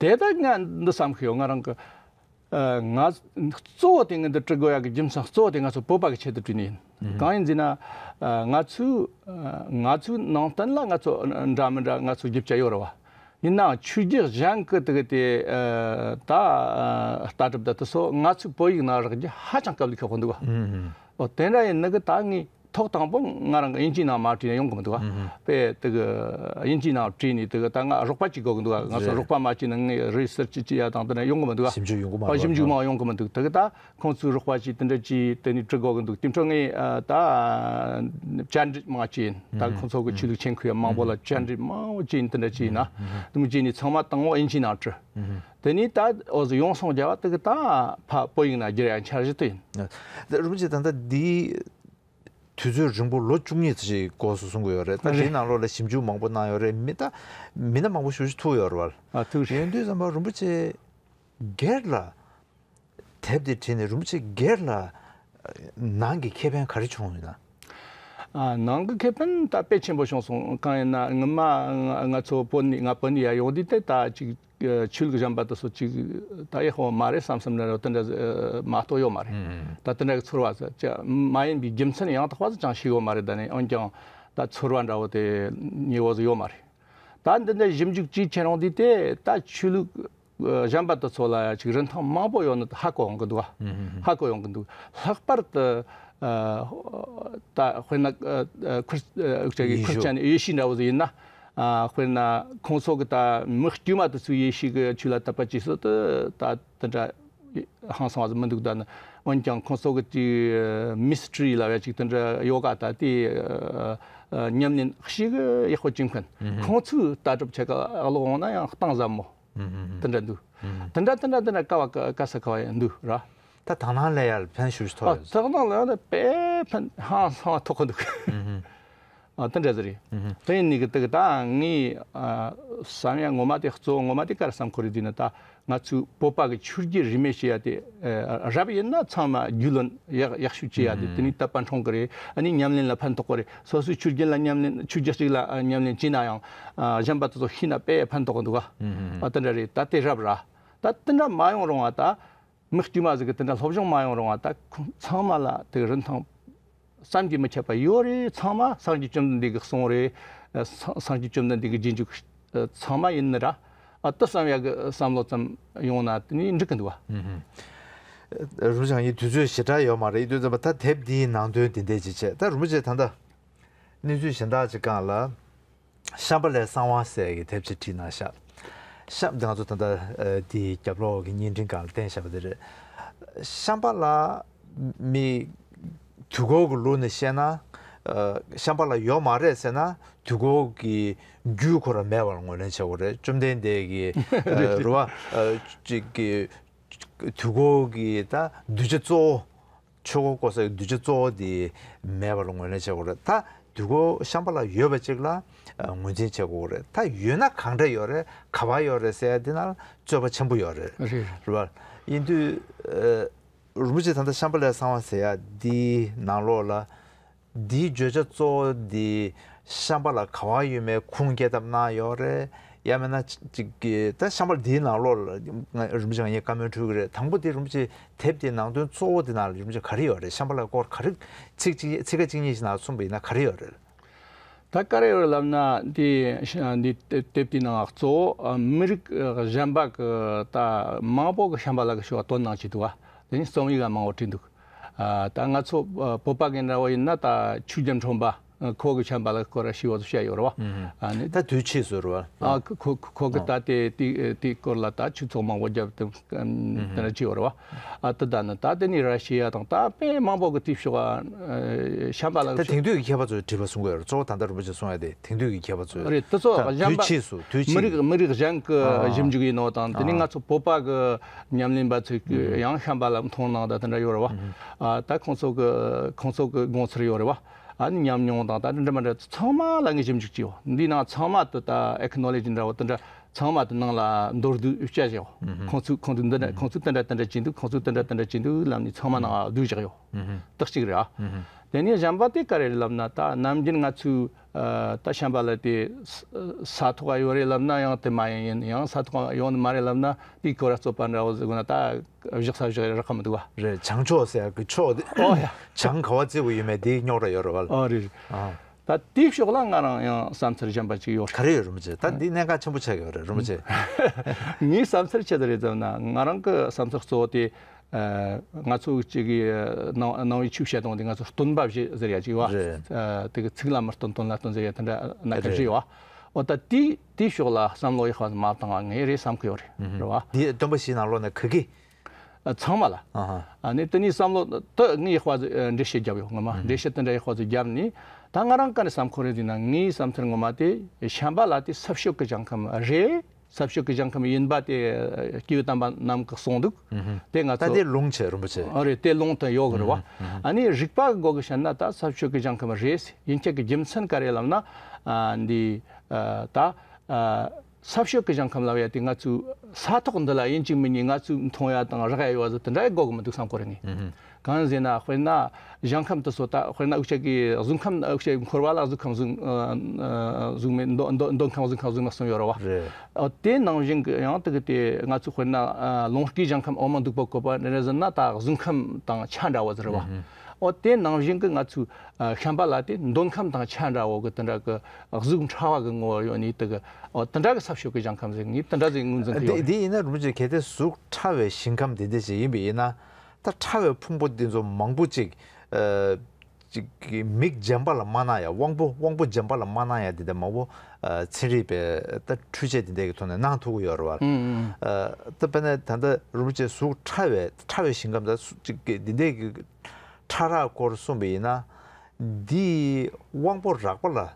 དེ་ད་ང་འདི་བསམ་གི་ཡོད། ང་རང་གི་ཨ་ང་གཙོ་བོ་དེ་ངས་འདི་བྲི་དགོས་ཡག་གི་རྒྱུ་མཚན་གཙོ་བོ་དེ་ང་ཚོ་བོད་པ་གི་ཆེད་དུ་བྲིས་ནི་ཡིན། གང་ཡིན་ཟེར་ན། ཨ་ང་ཚོའི་ཨ་ང་ཚོའི་ནང་བསྟན་ལ་ང་ཚོ་འདྲ་མི་འདྲ་ང་ཚོ་རྒྱབ་སྐྱོར་ཡོད་རེད་བ། ཡིན་ནའང་ཆོས་བརྒྱུད་གཞན་གི་དེ་གི་དེ་ཨ་ད་ཨ་ལྟ་གྲུབ་དང་དེ་ཚོ་ང་ཚོའི་བོད་ཡིག་ནང་རག་རྒྱུ་ཧ་ཅང་དཀའ་ལས་ཁག་པོ་འདུག་བ། ཨོ་དེ་འདྲ་ཡིན་ནི་གི་ད་ངས་ཐོག་དང་པོ་ང་རང་གི་དབྱིན་ཇིའི་ནང་མ་བྲིས་ན་ཡོང་གི་མི་འདུག་བ། དཔེ་དེ་གི་དབྱིན་ཇིའི་ནང་བྲིས་ནས་དེ་གི་ད་ང་རོགས་པ་ཅིག་དགོས་གི་འདུག་བ། ང་ཚོ་རེད། རོགས་པ་མ་བྱས་ན་ངས་research་བྱེད་ཡ་དང་དེ་འདྲ་ཡོང་གི་མི་འདུག་བ། ཞིབ་འཇུག་ཡོང་གི་མ་ཨོ་རེད། ཞིབ་འཇུག་མ་ཡོང་གི་མི་འདུག་དེ་གི་ད། ཁོང་ཚོའི་རོགས་པ་བྱས་དེ་འདྲ་བྱས་དེ་ནས་འབྲི་དགོས་ཀྱི་འདུག་དེ་འཕྲོ་ངས་ཨ་ད་བཅར་འདྲི་མང་བྱས་ཡིན། ད་ཁོང་ཚོ་གི་ཆོས་ལུགས་མཁྱེན་མཁན་མང་པོ་ལ་བཅར་འདྲི་མང་པོ་བྱས་ཡིན། དེ་འདྲ་བྱས་ཡིན་ན་དེ་མོ་བྱས་ནས་ཚང་མ་དང་པོ་དབྱིན་ཇིའི་ནང་བྲིས། དེ་ནས་ད་འོ་ཟི་ཡོང་སོང་རྒྱ་བ་དེ་གི་ད་ཕ་བོད་ཡིག་ནང་བསྒྱུར་ཡ་འཆར་གཞི་དེ་ཡིན། རིན་པོ་ཆེ་ད་ལྟ་འདི་དུས་ཚོད་རིང་པོ་ལོ་བཅུ་གཉིས་ཙམ་ཞིག་འགོར་སོང་གསུང་གི་ཡོད་རེད། ད་རེད། དེའི་ནང་ལོགས་ལ་ཞིབ་འཇུག་མང་པོ་གནང་ཡོད་རེད། མི་ད་མི་སྣ་མང་པོ་ཞེ་པོ་ཅིག་ཐུག་ཡོད་རེད་བ། ཨ་ཐུག་རེད། ཡིན་དུས་ཙམ་པ་རིན་པོ་ཆེ་སྒེར་ལ་དེབ་དེ་བྲིས་ནས་རིན་པོ་ཆེ་སྒེར་ལ་ནང་གི་ཁེ་ཕན་ག་རེ་བྱུང་ཡོད་ན། ཨ་ནང་གི་ཁེ་ཕན་ད་དཔེ་ཆེན་པོ་བྱུང་སོང་། གང་ཡིན་ན་སྔོན་མ་ང་ང་ཚོ་བོད་ནས་ང་བོད་ནས་ཡར་ཡོང་དུས་དེ་ད་ཅིག་ཆོས་ལུགས་གཞན་པ་དེ་ཚོ་ཅིག་ད་ཡག་པོ་མ་རེད་བསམ་བསམ་ན་རེད། དེ་འདྲ་ཨ་མ་གཏོགས་ཡོད་མ་རེད། ད་དེ་འདྲ་གི་ཚོར་བ་ཟེར་ཅི་མ་ཡིན་པའི་རྒྱུ་མཚན་ཡང་དག་པ་ཟིག་ཅང་ཤེས་ཡོད་མ་རེད། ད་ནི་འོན་ཀྱང་ད་ཚོར་བ་འདྲ་བོ་དེ་ཉེ་བོ་ཟིག་ཡོད་མ་རེད། ད་འདི་འདྲ་ཞིབ་འཇུག་བྱས་ཁྱེར་ཡོང་དུས་དེ་ད་ཆོས་ལུགས་གཞན་པ་དེ་ཚོ་ལ་ཡང་ཅིག་རིན་ཐང་མང་པོ་ཡོད་ནི་ཧ་གོ་ཡོང་གི་འདུག་བ། ཧ་གོ་ཡོང་གི་འདུག་ལྷག་པར་དུ་ཨ་ད་དཔེར་ན་ཨ་ཨ་ཁུར་ཨ་ཅག་གི་ཡེ་ཤུ། ཁུར་ཆེན་ཡེ་ཤུ་འདྲ་བོ་ཟིག་ཡིན་ན། ཨ་དཔེར་ན་ཁོང་ཚོ་གི་ད་མི་དཀྱུས་མ་དེ་ཚོས་ཡེ་ཤུ་གི་ཆོས་ལ་དད་པ་བྱེད་སྲོལ་དེ་ད་དེ་འདྲ་ཧང་སང་བ་ཟིག་མི་འདུག་ད་ནི་འོན་ཀྱང་ཁོང་ཚོ་གི་དེ་མིས་ཊི་རི་ལབ་ཡ་ཅིག་དེ་འདྲ་ཡོ་ག་ད་དེ་ཨ་ཨ་ཉམས་ལེན་ཞེ་གི་ཡག་པོ་བྱེད་མཁན། ཁོང་ཚོའི་ལྟ་གྲུབ་ཆ་ག་ཨ་ལོག་འོང་ན་ཡང་གཏིང་ཟབ་མོ། དེ་འདྲ་འདུག་དེ་འདྲ་དེ་འདྲ་དེ་འདྲ་དཀའ་བ་དཀའ་ས་དཀའ་བ་ཡང་འདུག་ར། ད་དག་སྣང་ལེན་ཡ་ལ་ཕན་ཞེ་པོ་ཅིག་ཐོགས་ཨ་ཡོད། དག་སྣང་ལེན་ཡ་ལ་དཔེ་ཕན་ཧང་སང་བ་ཐོགས་ཀྱི་འདུག་ཨ་དེ་འདྲ་ཟིག་རེད། དེ་ཡིན་ནི་གི་དེ་གི་ད་ངས་ཨ་བསམ་ཡ་ངོ་མ་དེ་གཙོ་བོ་ངོ་མ་དེ་ག་རེ་བསམ་གི་རེད་ཟེར་ན། ད་ང་ཚོའི་བོད་པ་གི་ཆོས་བརྒྱུད་རིས་མེད་ཞེས་ཡ་དེ་ཨ་རབ་ཡིན་ན་ཚང་མ་རྒྱུས་ལོན་ཡག་ཡག་ཤོས་བྱེད་ཡ་དེ། དེ་ནས་དད་པ་འཁྲུངས་གི་རེད། ཨ་ནི་ཉམས་ལེན་ལ་ཕན་ཐོགས་གི་རེད། སོ་སོའི་ཆོས་བརྒྱུད་ལ་ཉམས་ལེན་ཆོས་བརྒྱུད་གཅིག་ལ་ཨ་ཉམས་ལེན་བྱས་ན་ཡང་ཨ་གཞན་པ་དེ་ཚོ་ཤེས་ན་དཔེ་ཕན་ཐོགས་གི་འདུག་ག་ཨ་དེ་འདྲ་རེད། ད་དེ་རབ་ར། ད་དེ་འདྲ་མ་ཡོང་རུང་བ་ད་མི་དཀྱུས་མ་ཟིག་གི་དེ་འདྲ་སློབ་སྦྱོང་མ་ཡོང་རུང་བ་ད་ཁོང་ཚང་མ་ལ་དེ་རིན་ཐང་བསམ་གྱིས་མི་ཁྱབ་པ་ཡོད་རེད། ཚང་མ་སངས་རྒྱས་བཅོམ་ལྡན་འདས་ཀྱི་གསུང་རེད། ཨ་སངས་སངས་རྒྱས་བཅོམ་ལྡན་འདས་ཀྱི་རྗེས་འཇུག་ཨ་ཚང་མ་ཡིན་ནི་ར། ཨ་དེ་བསམ་ཡག་གི་བསམ་བློ་ཙམ་ཡོང་ན་དེ་ནི་འགྲིག་གི་འདུག་བ། རུ་ཞང་ཡི་དུས་ཚོད་ཞེ་དྲག་ཡོད་མ་རེད། ཡིན་དུས་ཙམ་པ་ད་དེབ་འདིའི་ནང་དོན་དེ་འདྲས་ཅིག་བྱས། ད་རིན་པོ་ཆེ་ད་ལྟ་གནས་ཚུལ་གཞན་དག་ཅིག་སྒང་ལ། ཤམྦྷ་ལའི་གསང་བ་ཟེར་གྱི་དེབ་ཅིག་བྲིས་གནང་ཤག་ཤམ་འདི་ང་ཚོ་ད་ལྟ་ཨ་འདིའི་རྒྱབ་ལོགས་ཀྱི་བརྙན་འཕྲིན་སྒང་ལ་བསྟན་བཞག་པ་དེ་རེད། ཤམྦྷ་ལ་མི་དུས་འཁོར་གྱི་ལུགས་ནས་བཤད་ན། ཨ་ཤམྦྷ་ལ་ཡོད་མ་རེད་ཟེར་ན་དུས་འཁོར་གྱི་རྒྱུད་ཁོ་རང་མེད་པར་ངོས་ལེན་བྱེད་དགོས་རེད། བཅོམ་ལྡན་འདས་ཀྱི་ཨ་རེད་བ། ཨ་ཅིག་གི་དུས་འཁོར་གྱི་ད་གདུལ་བྱ་གཙོ་བོ། ཆོས་འཁོར་བསྐོར་སའི་གདུལ་བྱ་གཙོ་བོ་དེ་མེད་པར་ངོས་ལེན་བྱེད་དགོས་རེད། ད་དུས་འཁོར་ཤམྦྷ་ལ་ཡོད་པ་ཅིག་ལ་ཨ་ངོས་འཛིན་བྱེད་དགོས་རེད། ད་ཡོད་ན་གང་འདྲ་ཡོད་རེད། ག་པར་ཡོད་རེད་ཟེར་ཡ་འདི་ནང་ལ་རྩོད་པ་ཆེན་པོ་ཡོད་རེད། རེད། རེད་བ། ཡིན་དུས་ཨ་རིན་པོ་ཆེ་ད་ལྟ་ཤམྦྷ་ལའི་གསང་བ་ཟེར་ཡ་འདིའི་ནང་ལོགས་ལ་འདིའི་བརྗོད་བྱ་གཙོ་བོ་འདི་ཤམྦྷ་ལ་ག་པར་ཡོད་མེད་ཁུངས་སྐྱེལ་ཐབས་གནང་ཡོད་རེད། ཡང་མིན་ན་ཅིག་གི་ད་ཤམྦྷ་ལ་འདིའི་ནང་ལོགས་ལ་ང་རིན་པོ་ཆེ་ང་གཉིས་བཀའ་མོལ་འཁྲུལ་གི་རེད། དང་པོ་དེ་རིན་པོ་ཆེ་དེབ་དེའི་ནང་དོན་གཙོ་བོ་དེ་ནང་ལ་རིན་པོ་ཆེ་ག་རེ་ཡོད་རེད། ཤམྦྷ་ལའི་སྐོར་ག་རེ་ཚིག་གཅིག་ཚིག་ཁ་གཅིག་གཉིས་ཤིག་ནང་གསུངས་པ་ཡིན་ན་ག་རེ་ཡོད་རེད། ད་ག་རེ་ཡོད་རེད་ལབ་ན་འདི་འདི་དེབ་དེའི་ནང་གཙོ་བོ་མི་རིགས་གཞན་པ་གི་ད་མང་པོ་གི་ཤམྦྷ་ལ་གི་ཕྱོགས་བཏོན་གནང་བྱས་འདུག་བ། དེ་ནི་རྩོམ་ཡིག་མང་པོ་བྲིས་འདུག་ཨ་ད་ང་ཚོ་ཨ་བོད་པ་གི་འདྲ་བོ་ཡིན་ན་ད་ཆོས་རྒྱལ་འཕྲིན་པ། ཁོ་གི་ཤམ་བྷ་ལ་སྐོར་ཞིག་བ་བཤད་ཡོད་རེད་བ། ཨ་ནི་ད་དུས་ཕྱིས་སུ་རེད་བ། ཨ་ཁོ་ཁོ་ཁོ་གི་ད་དེ་དེ་དེ་སྐོར་ལ་ད་ཆོས་ཚོགས་མང་པོ་བརྒྱབ་སྟེ་དེ་འདྲ་བྱས་ཡོད་རེད་བ། ཨ་དེ་ད་ནི་ད་དེ་ནི་ར་ཤི་ཡ་དང་ད་དཔེ་མང་པོ་གི་དེའི་ཕྱོགས་ཨ་ཤམ་བྷ་ལ་ད་གི་དེང་དུས་ཀྱི་མཁས་པ་ཚོས་བྲིས་པ་གསུང་གི་ཡོད་རེད། གཙོ་བོ་ད་ལྟ་རིན་པོ་ཆེ་གསུང་ཡ་དེ་དེང་དུས་ཀྱི་མཁས་པ་ཚོས་རེད། དེ་ཚོ་ད་གཞན་དུས་པ་ཕྱིས་སུ་དུས་མི་ཕྱིས་རིགས་མི་རིགས་གཞན་གི་ཨ་ཞིབ་འཇུག་ཡིན་ནོ་དང་དེ་ནི་ང་ཚོ་བོད་པ་གི་ཉམས་ལེན་པ་ཚོས་ཡང་ཤམ་བྷ་ལ་མཐོང་སྣང་དང་དེ་འདྲ་ཡོད་རེད་བ། ཨ་ད་ཁོང་ཚོ་གི་ཁོང་ཚོ་གི་དགོངས་ཚུལ་ཡོད་རེད་བ། ཨ་ནི་ཉམས་མྱོང་དང་ད་འདྲ་མ་འདྲ་ཚང་མ་ལ་ངས་ཞིབ་འཇུག་བྱས་ཡོད། འདིའི་ནང་ཚང་མ་དུ་ད་ཨེ་ཁི་ནོ་ལེ་ཇི་འདྲ་བོ་དེ་འདྲ་ཚང་མ་དུ་ནང་ལ་མདོར་བསྡུས་བྱས་བཞག་ཡོད། ཁོང་ཚོས་ཁོང་ཚོས་འདི་འདྲ་ཁོང་ཚོས་དེ་འདྲ་དེ་འདྲ་བྱས་འདུག་ཁོང་ཚོས་དེ་འདྲ་དེ་འདྲ་བྱས་འདུག་ལབ་ནས་ཚང་མ་ནང་བསྡུས་བཞག་ཡོད། དེ་གཅིག་རེད་ཨ། དེ་ནས་གཞན་པ་དེ་ག་རེ་རེད་ལབ་ན་ད་ནམ་རྒྱུན་ང་ཚོས་ད་ཤམ་བྷ་ལ་དེ་ས་ཐོག་ཡོད་རེད་ལབ་ན་ཡང་དེ་མ་ཡིན། ཡང་ས་ཐོག་ཡོད་ནི་མ་རེད་ལབ་ན་དེའི་སྐོར་ར་རྩོད་པ་འདྲ་བོ་ཟེར་དགོས་ན་ད། བཞག་ས་བཞག་རག་གི་མི་འདུག་བ། རེད། བྱང་ཕྱོགས་ཟེར་ཡག་གི་ཕྱོགས་དེ་ཨོ་ཡ། བྱང་ག་བ་བརྩི་དགོས་ཡོད་མེད་དེའི་རྙོག་དྲ་ཡོད་རེད་བ། ཨོ་རེད་རེད། ཨ། ད་དེའི་ཕྱོགས་ལ་ང་རང་ཡང་བསམ་ཚུལ་གཞན་པ་ཅིག་ཡོད། ག་རེ་ཡོད་རིན་པོ་ཆེ། ད་འདི་གནད་འགག་ཆེན་པོ་ཆགས་ཡོད་རེད་རིན་པོ་ཆེ། ངའི་བསམ་ཚུལ་ཆེད་དུ་རེད་ཟེར་ན་ང་རང་གི་བསམ་ཚུལ་གཙོ་བོ་དེ། ང་ཚོ་གཅིག་གི་ནང་ནང་བའི་ཆོས་བཤད་སྟངས་དེ་ང་ཚོ་སྟོན་པ་བཞི་ཟེར་ཡ་ཅིག་ཡོད་བ། རེད། དེ་གི་ཚིག་ལ་མི་སྟོན་དོན་ལ་སྟོན་ཟེར་ཡ་དེ་འདྲ་ན་གི་རེད། བཞི་ཡོད་བ། ཨོ་ད་དེའི་དེའི་ཕྱོགས་ལ་བསམ་བློ་ཡག་པ་མ་བཏང་བ་ངས་རེད་བསམ་གི་ཡོད་རེད། རེད་བ། དེ་སྟོན་པ་བཞིའི་ནང་ལོགས་ནས་ག་གི་ཚང་མ་ལ། ཨ་ནི་དེ་ནས་བསམ་བློ་དེ་ངས་ཡག་པ་འགྲེལ་བཤད་བརྒྱབ་ཡོད། ངོ་མ་འགྲེལ་བཤད་དེ་འདྲ་ཡག་པ་ཅིག་བརྒྱབ་ནས་ད་ང་རང་ག་ནས་བསམ་ཁོ་རེད་ཟེར་ན་ངའི་བསམ་ཚུལ་ངོ་མ་དེ་ཤམ་བྷ་ལ་དེ་ས་ཕྱོགས་ཀྱི་ཞིང་ཁམས་རེད། ས་ཕྱོགས་ཀྱི་ཞིང་ཁམས་ཡིན་པ་དེ་སྐྱེས་བུ་དམ་པ་རྣམས་ཀྱིས་གསུངས་འདུག་དེ་ང་ད་ཚོ་དེ་ལུང་ཆེ་རིན་པོ་ཆེ། ཨ་རེད། དེ་ལུང་དུ་ཡོད་གི་རེད་བ། ཨ་ནི་རིག་པ་གི་སྒོ་གི་བཤད་ན་ད་ས་ཕྱོགས་ཀྱི་ཞིང་ཁམས་རེད། ཡིན་ཆད་ཀྱི་རྒྱུ་མཚན་ག་རེ་ལབ་ན་འདི་ད། ས་ཕྱོགས་ཀྱི་ཞིང་ཁམས་ལབ་ཡ་དེ་ང་ཚོའི་ས་ཐོག་འདི་ལ་ཡིན་གཅིག་མིན་གཉིས་ང་ཚོས་མཐོང་ཡ་དང་རག་ཡ་ཡོད་ཟེར་དེ་འདྲ་ཡི་གོ་གི་མི་འདུག་བསམ་གོ་རེ་ངས། གང་ཟེར་ན་དཔེར་ན་ཞིང་ཁམས་དེ་ཚོ་ད་དཔེར་ན་འུ་ཅག་གི་གཟུགས་ཁམས་འུ་ཅག་འཁོར་བ་ལ་གཟུགས་ཁམས་གཟུགས་གཟུགས་མེད་འདོད་འདོད་འདོད་ཁམས་གཟུགས་ཁམས་གཟུགས་མེད་གསུམ་ཡོད་རེད་བ། རེད། ཨ་དེ་ནང་བཞིན་གྱི་ཡང་དེ་གི་དེ་ང་ཚོ་དཔེར་ན་ལོངས་སྐུའི་ཞིང་ཁམས་འོ་མ་འདུག་པ་བཀོད་པ་རེ་རེ་ཟེར་ན་ད་གཟུགས་ཁམས་དང་ཆ་འདྲ་བོ་ཟེར་བ། ཨོ་དེ་ནང་བཞིན་གྱི་ང་ཚོའི་ཤམ་བྷ་ལ་དེ་འདོད་ཁམས་དང་ཆ་འདྲ་བོ་གི་དེ་འདྲ་གི་གཟུགས་ཕྲ་བ་གི་ངོ་བོ་ཡོད་ནི་དེ་གི། ཨོ་དེ་འདྲ་གི་ས་ཕྱོགས་ཀྱི་ཞིང་ཁམས་ཟེར་ངས་དེ་འདྲ་ཟེར་ངོས་འཛིན་གི་ཡོད། འདི་ཡིན་ན་རིན་པོ་ཆེ་གལ་ཏེ་གཟུགས་ཕྲ་བའི་ཞིང་ཁམས་འདི་འདྲ་ཞིག་ཡིན་པ་ཡིན་ན་ད་ཕྲ་བའི་ཕུང་པོ་འདི་ཚོ་མང་པོ་ཅིག་ཅིག་གི་མིག་རྗེན་པ་ལ་མ་སྣང་ཡ་དབང་པོ་དབང་པོ་རྗེན་པ་ལ་མ་སྣང་ཡ་འདི་འདྲ་མང་པོ་ཚན་རིག་པའི་ད་འཕྲུལ་ཆས་འདི་འདྲ་གི་ཐོག་ནས་གནང་ཐུབ་ཀྱི་ཡོད་རེད་བ། ད་དཔེར་ན་ད་ལྟ་རིན་པོ་ཆེ་གཟུགས་ཕྲ་བའི་ཕྲ་བའི་ཞིང་ཁམས་ད་ཅིག་གི་འདི་འདྲ་གི་ཕྲ་རགས་སྐོར་གསུངས་པ་ཡིན་ན། འདི་དབང་པོ་རགས་པ་ལ།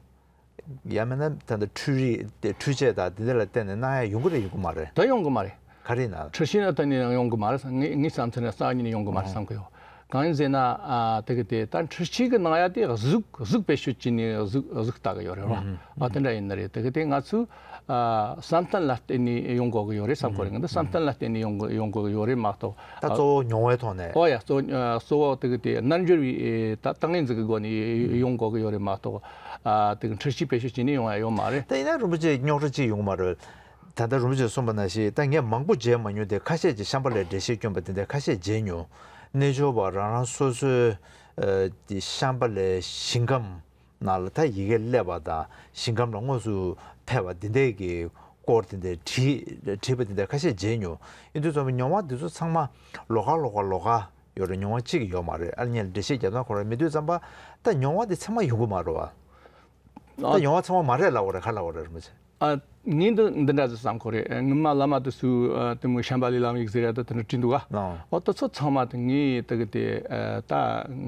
ཡང་མིན་ན་ད་ལྟ་འཕྲུལ་རིག་དེ་འཕྲུལ་ཆས་དང་དེ་འདྲ་ལ་བརྟེན་ནས་གནང་ཡ་ཡོང་གི་རེད་ཡོང་གི་མ་རེད། ད་ཡོང་གི་མ་རེད། ག་རེ་ན། འཕྲུལ་ཆས་ནང་ད་ནི་ཡང་ཡོང་གི་མ་རེད་བསམ། ངའི་ངའི་བསམ་ཚུལ་ནས་རྩ་བ་ཉིད་ནས་ཡོང་གི་མ་རེད་བསམ་གི་ཡོད། གང་ཡིན་ཟེར་ན་ཨ་དེ་གི་དེ་ད་འཕྲུལ་ཆས་གི་ནང་ཡ་དེ་གཟུགས་གཟུགས་བེད་སྤྱོད་བྱས་ནས་གཟུགས་གཟུགས་ལྟ་གི་ཡོད་རེད་བ། ཨ་དེ་འདྲ་ཡིན་ནི་རེད། དེ་གི་དེ་ང་ཚོས་ཨ་བསམ་གཏན་ལ་བརྟེན་ནས་ཡོང་དགོས་གི་ཡོད་རེད་བསམ་གི་ཡོད་རེད། ང་ཚོ་བསམ་གཏན་ལ་བརྟེན་ནས་ཡོང་གི་ཡོང་དགོས་གི་ཡོད་རེད་མ་གཏོགས། ད་གཙོ་བོ་མྱོང་བའི་ཐོག་ནས། ཨོ་ཡ་གཙོ་གཙོ་བོ་དེ་གི་དེ་རྣལ་འབྱོར་བའི་ད་ཏིང་ངེ་འཛིན་གི་སྒོ་ནས་ཡོང་དགོས་གི་ཡོད་རེད་མ་གཏོགས། ཨ་དེ་གི་འཕྲུལ་ཆས་བེད་སྤྱོད་བྱས་ནས་ཡོང་ཡ་ཡོད་མ་རེད། ད་ཡིན་ན་རིན་པོ་ཆེ་རྙོག་དྲ་ཅིག་ཡོང་གི་མ་རེད། ད་ལྟ་རིན་པོ་ཆེས་གསུངས་པ་ནང་བཞིན་ད་ངས་མང་པོ་མཇལ་མ་མྱོང་སྟེ་ཁ་ཤས་ཀྱིས་ཤམ་བྷ་ལའི་འགྲེལ་བཤད་བསྐྱོན་པ་དེ་འདྲ་ཁ་ཤས་མཇལ་མྱོང་། རྣལ་འབྱོར་པ་རང་རང་སོ་སོའི་ཨ་དེ་ཤམ་བྷ་ལའི་ཞིང་ཁམས་ནང་ལ་ད་ཡི་གེ་སླེབས་པ་དང་ཞིང་ཁམས་ལ་དངོས་སུ་ཕེབས་པ་འདི་འདྲའི་གི་སྐོར་དེ་འདྲ་བྲིས་བྲིས་པ་འདི་འདྲ་ཁ་ཤས་མཇལ་མྱོང་། ཡིན་དུས་ཙམ་པ་མྱོང་བ་འདི་ཚོ་ཚང་མ་ལོགས་ཀ་ལོགས་ཀ་ལོགས་ཀ་ཡོད་རེད། མྱོང་བ་གཅིག་ཡོད་མ་རེད། ཨ་ནི་ངས་འགྲེལ་བཤད་རྒྱབ་སྟངས་ཁོ་རང་མི་འདུག་ཙམ་པ་ད་མྱོང་བ་འདི་ཚང་མ་ཡོང་གི་མ་རེད་བ། ད་མྱོང་བ་ཚང་མ་མ་རེད་ལབ་དགོས་རེད། ག་ལབ་དགོས་རེད་རིན་པོ་ཆེ། ཨ་ངས་འདི་འདི་འདྲ་ཟིག་བསམ་གོ་རེད། སྔོན་མ་བླ་མ་དེ་ཚོས་ཨ་དེ་མོ་ཤམ་བྷ་ལའི་ལམ་ཡིག་ཟེར་ཡ་ད་དེ་འདྲ་བྲིས་འདུག་ག་ཨོ་དེ་ཚོ་ཚང་མ་དེ་ངས་དེ་གི་དེ་ཨ་ད་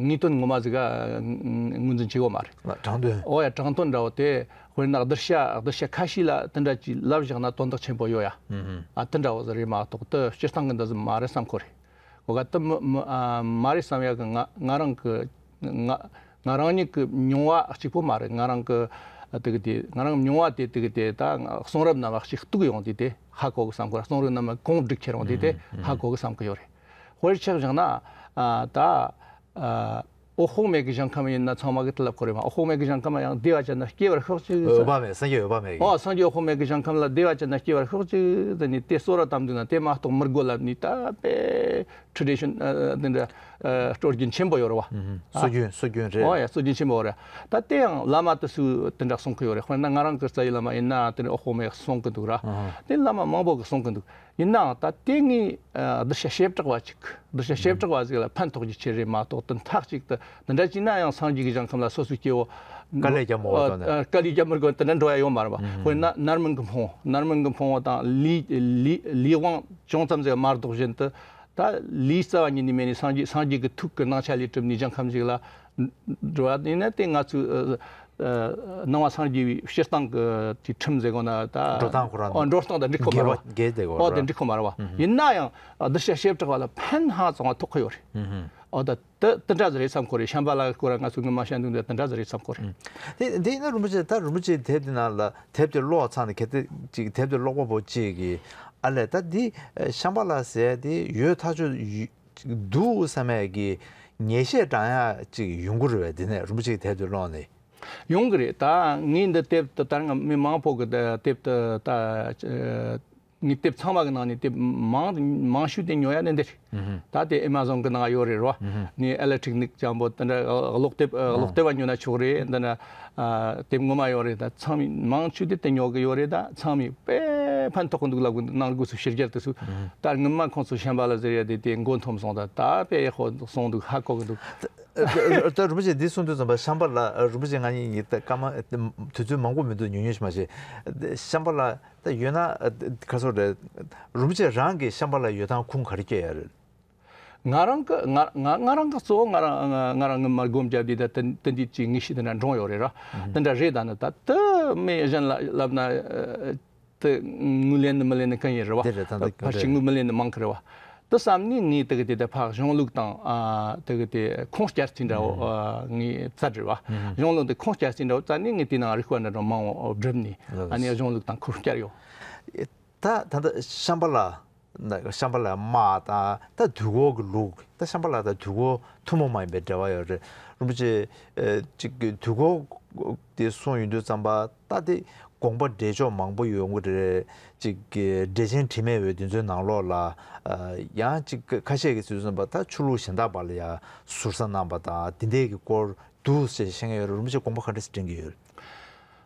ངེས་དོན་ངོ་མ་ཟིག་ག་ངོས་འཛིན་བྱེད་གོ་མ་རེད། དྲང་དོན། ཨོ་ཡ་དྲང་དོན་འདྲ་བོ་དེ་དཔེར་ན་གདུལ་བྱ་གདུལ་བྱ་ཁ་ཤས་ལ་དེ་འདྲ་ཅིག་ལབ་བཞག་ན་དོན་དག་ཆེན་པོ་ཡོད་ཡ། ཨ་དེ་འདྲ་བོ་ཟིག་རེད་མ་གཏོགས་དེ་སྤྱིར་བཏང་གི་འདི་ཟིག་མ་རེད་བསམ་གོ་རེད། གོ་ག་དེ་མི་མི་ཨ་མ་རེད་བསམ་ཡ་གི་ང་ང་རང་གི་ང་ང་རང་ཉིད་ཀྱི་མྱོང་བ་གཅིག་པོ་མ་རེད། ང་རང་གི་དེ་གི་དེ་ང་རང་མྱོང་བ་དེ་དེ་གི་དེ་ད་གསུང་རབ་རྣམས་ལ་གཅིག་གཏུག་ཡོང་དུས་དེ་ཧ་གོ་གི་བསམ་གི་རེད། གསུང་རབ་རྣམས་ལ་གོང་བསྒྲིགས་ཁྱེར་ཡོང་དུས་དེ་ཧ་གོ་གི་བསམ་གི་ཡོད་རེད། དཔེར་ཆ་བཞག་ན་ཨ་ད་ཨ་འོད་དཔག་མེད་ཀྱི་ཞིང་ཁམས་ཡིན་ན་ཚང་མ་གི་དེ་ལབ་གི་རེད་མ། འོད་དཔག་མེད་ཀྱི་ཞིང་ཁམས་ལ་ཡང་བདེ་བ་ཅན་ན་སྐྱེ་བར་ཤོག་ཅིག་འོད་དཔག་མེད་སངས་རྒྱས་འོད་དཔག་མེད་ཀྱི། ཨོ་སངས་རྒྱས་འོད་དཔག་མེད་ཀྱི་ཞིང་ཁམས་ལ་བདེ་བ་ཅན་ན་སྐྱེ་བར་ཤོག་ཅིག་ཟེར་ནས་དེ་གསུང་རབ་དམ་འདུན་ན་དེ་མ་གཏོགས་མི་དགོས་ལབ་ནས་ད་དཔེ་ཊི་རེ་ཌི་ཤན་ཨ་དེ་འདྲ་ཨ་སྲོལ་རྒྱུན་ཆེན་པོ་ཡོད་རེད་བ། སྲོལ་རྒྱུན་སྲོལ་རྒྱུན་རེད། ཨོ་ཡ་སྲོལ་རྒྱུན་ཆེན་པོ་ཡོད་རེད། ད་དེ་ཡང་བླ་མ་དེ་ཚོས་དེ་འདྲ་གསུང་གི་ཡོད་རེད། དཔེར་ན་ང་རང་གི་རྩ་བའི་བླ་མ་ཡིན་ན་དེ་འདྲ་འོད་དཔག་མེད་གསུང་གི་འདུག་ར། དེ་བླ་མ་མང་པོ་གིས་གསུང་གི་འདུག་ཡིན་ནའང་ད་དེ་ངས་ཨ་གདུལ་བྱ་བྱེ་བྲག་པ་ཅིག་གདུལ་བྱ་བྱེ་བྲག་པ་ཟིག་ལ་ཕན་ཐོགས་རྒྱུ་ཆེ་རེད་མ་གཏོགས་དེ་མཐའ་གཅིག་ཏུ་ འདི་འདྲ་བྱས་ན་ཡང་སངས་རྒྱས་ཀྱི་ཞིང་ཁམས་ལ་སོ་སོའི་སྐྱེ་བོ་དཀའ་ལས་རྒྱབ་མི་དགོས་དོ་ནས། ཨ། དཀའ་ལས་རྒྱབ་མི་དགོས། དེ་འདྲ་འགྲོ་ཡ་ཡོད་མ་རེད་པ། དཔེར་ན་ནར་མིན་གྱི་ཕུང་པོ། ནར་མིན་གྱི་ཕུང་པོ་དང་ལུས་ལུས་ལུས་དབང་ཅུང་ཙམ་ཟིག་མ་ལྡོག་བཞིན་དུ། ད་ལུས་རྩ་བ་ཉིད་ནས་མེད་ནས་སངས་རྒྱས་སངས་རྒྱས་ཀྱི་ཐུགས་ཀྱི་སྣང་ཆ་ལས་གྲུབ་ནས་ཞིང་ཁམས་ཤིག་ལ་འགྲོ་བ་ཡིན་ན། དེ་ང་ཚོའི་ཨ་ཨ་སྣང་བ་སངས་རྒྱས་པའི་སྤྱིར་བཏང་གི་དེ་ཁྲིམས་ཟེར་དགོས་ན། ད་འགྲོ་སྟངས་ཁོ་རང་ཨོ་འགྲོ་སྟངས་དང་འགྲིག་ཁོ་མ་རེད་པ། འགལ་དེ་གོ་ཨོ་ར། དེ་འགྲིག་ཁོ་མ་རེད་པ། ཨུ་ཧུ། ཡིན་ན་ཡང་གདུལ་བྱ་བྱེ་བྲག་པ་ལ་ཕན་ཧ་ཅང་བ་ཐོགས་ཁོ་ཡོད་རེད། ཨུ་ཧུ། ཨོ་ད་དེ་དེ་འདྲ་ཟིག་རེད་བསམ་ཁོ་རེད། ཤམྦྷ་ལ་སྐོར་ང་ཚོ་སྔོན་མ་བཤད་དུས་འདི་དེ་འདྲ་ཟིག་རེད་བསམ་ཁོ་རེད། དེ་དེ་ཡིན་ན་རིན་པོ་ཆེ། ད་རིན་པོ་ཆེའི་དེབ་དེ་ནང་ལ། དེབ་དེ་ཀློག་ཚར་ནས། གལ་ཏེ་ཅིག་དེབ་དེ་ཀློག་པ་པོ་གཅིག་གིས། ཨ་ལས། ད་འདི་ཤམྦྷ་ལ་ཟེར་དེ་ཡོད་ཐག་ཆོད་འདུག་བསམ་ཡས་ཀྱི་ངེས་ཤེས་འདྲ་ཡ་ཅིག་ཡོང་གི་རེད་པས། འདི་ནས་རིན་པོ་ཆེའི་དེབ་དེ་ཀློག་ནས། ཡོང་གི་རེད། ད་ངས་འདི་དེབ་དེ་ལྟར་ང་མི་མང་པོ་གི་དེབ་དེ་ད་ངས་དེབ་ཚང་མ་གི་ནང་ནས་དེབ་མང་མང་ཤོས་དེ་ཉོ་ཡ་ནི་འདི་རེད། ཨུ་ཧུ། ད་དེ་ཨེ་མ་ཟོན་གི་ནང་ཡོད་རེད་རོ། ཨུ་ཧུ། ནི་ཨེ་ལེག་ཊིག་ནིག་ཅང་པོ་དེ་འདྲ་ཀློག་དེབ་ཀློག་དེབ་བ་ཉོ་ན་ཆོག་རེད། འདི་ན་ཨ་དེབ་ངོ་མ་ཡོད་རེད། ད་ཚང་མས་མང་ཤོས་དེ་དེ་ཉོ་གི་ཡོད་རེད། ད་ཚང་མས་དཔེ་ཕན་ཐོགས་གི་འདུག་ལབ་གི་འདུག། ནང་སྒོས་སུ་ཕྱི་རྒྱལ་དུ་སུ། ཨུ་ཧུ། ད་སྔོན་མ་ཁོང་ཚོ་ཤམྦྷ་ལ་ཟེར་ཡ་དེ་དེ་མགོ་འཐོམ་སོང་། ད་ད་དཔེ་ཡག་པོ་སོང་འདུག། ཧ་གོ་གི་འདུག། ད་རིན་པོ་ཆེ་འདི་གསུང་དུས་ཙམ་པ་ཤམྦྷ་ལ། རིན་པོ་ཆེ་ང་གཉིས་ད་སྐར་མ་དུས་ཚོད་མང་པོ་མི་འདུག། ཉུང་ཉུང་ཞིག་མ་བྱེད། ཤམྦྷ་ལ་ད་ཡོད་ན་ཁ་སོ་རེད། རིན་པོ་ཆེ་རང་གིས་ཤམྦྷ་ལ་ཡོད་སྟངས་ཁུངས་ག་རེ་བསྐྱལ་ཡ་རེད། ང་རང་གི་ང་ང་ང་རང་གི་གཙོ་བོ་ང་རང་ང་རང་ངི་མར་སྒོམ་རྒྱབ་དུས་ད་དེ་དེ་འདྲའི་ཅིག་ངེས་ཤེས་དེ་འདྲ་འདྲོངས་ཡོད་རེད་ར། ཨུ་ཧུ། དེ་འདྲ་རེད། ད་ནི་ད་དེ་མི་གཞན་ལ་ལབ་ན་ཨ་དེ་ངོས་ལེན་ནི་མི་ལེན་ནི་གང་ཡིན་རེད་པ། དེ་རེད། ད་ད་ཕལ་ཆེར་ངོས་མི་ལེན་ནི་མང་གི་རེད་པ། དེ་བསམ་ནས་ངས་དེ་གི་དེ་དེ་ཕར་གཞུང་ལུགས་དང་། ཨ་དེ་གི་དེ་ཁུངས་བསྐྱར་ཟིན་འདྲ་བོ། ཨུ་ཧུ། ཨ་ངས་བཙལ་རེད་པ། ཨུ་ཧུ། གཞུང་ལུགས་དེ་ཁུངས་བསྐྱར་ཟིན་འདྲ་བོ་བཙལ་ནས་ངས་དེ་ནང་རིགས་པ་འདྲ་འདྲ་མང་བོ་བསྒྲུབས་ནས། ལགས། ཨ་ནི་གཞུང་ལུགས་དང་ཁུངས་བསྐྱར་ཡོད། ད་ད་ལྟ་ཤམྦྷ་ལ། ཤམྦྷ་ལ་དམག་དང་ད་དུས་འཁོར་གྱི་ལུགས། ད་ཤམྦྷ་ལ་དང་དུས་འཁོར་ཐུན་མོང་མ་ཡིན་པའི་འབྲེལ་བ་ཡོད་རེད། རིན་པོ་ཆེ། ཨེ་ཅིག་གི་དུས་འཁོར་དེ་གསུངས་ཡོང་དུས་ཙམ་པ། ད་དེ་དགོངས་པ་འགྲེལ་ཕྱོགས་མང་པོ་ཡོང་གི་རེད། ཅིག་གི་འགྲེལ་ཆེན་དྲི་མེད་འོད་དེ་ཚོའི་ནང་ལོགས་ལ། ཨ་ཡང་ཅིག་ཁ་ཤས་ཀྱིས་ཟེར་དུས་ཙམ་པ་ད་ཆོས་ལུགས་གཞན་དག་པ་ལ་ཡང་ཟུར་ཟ་གནང་པ་དང་དེ་འདྲའི་གི་སྐོར་འདུག་ཟེར་བཤད་མཁན་ཡོད་རེད། རིན་པོ་ཆེ་དགོངས་པ་ག་འདྲ་ཞིག་འདྲེན་གྱི་ཡོད།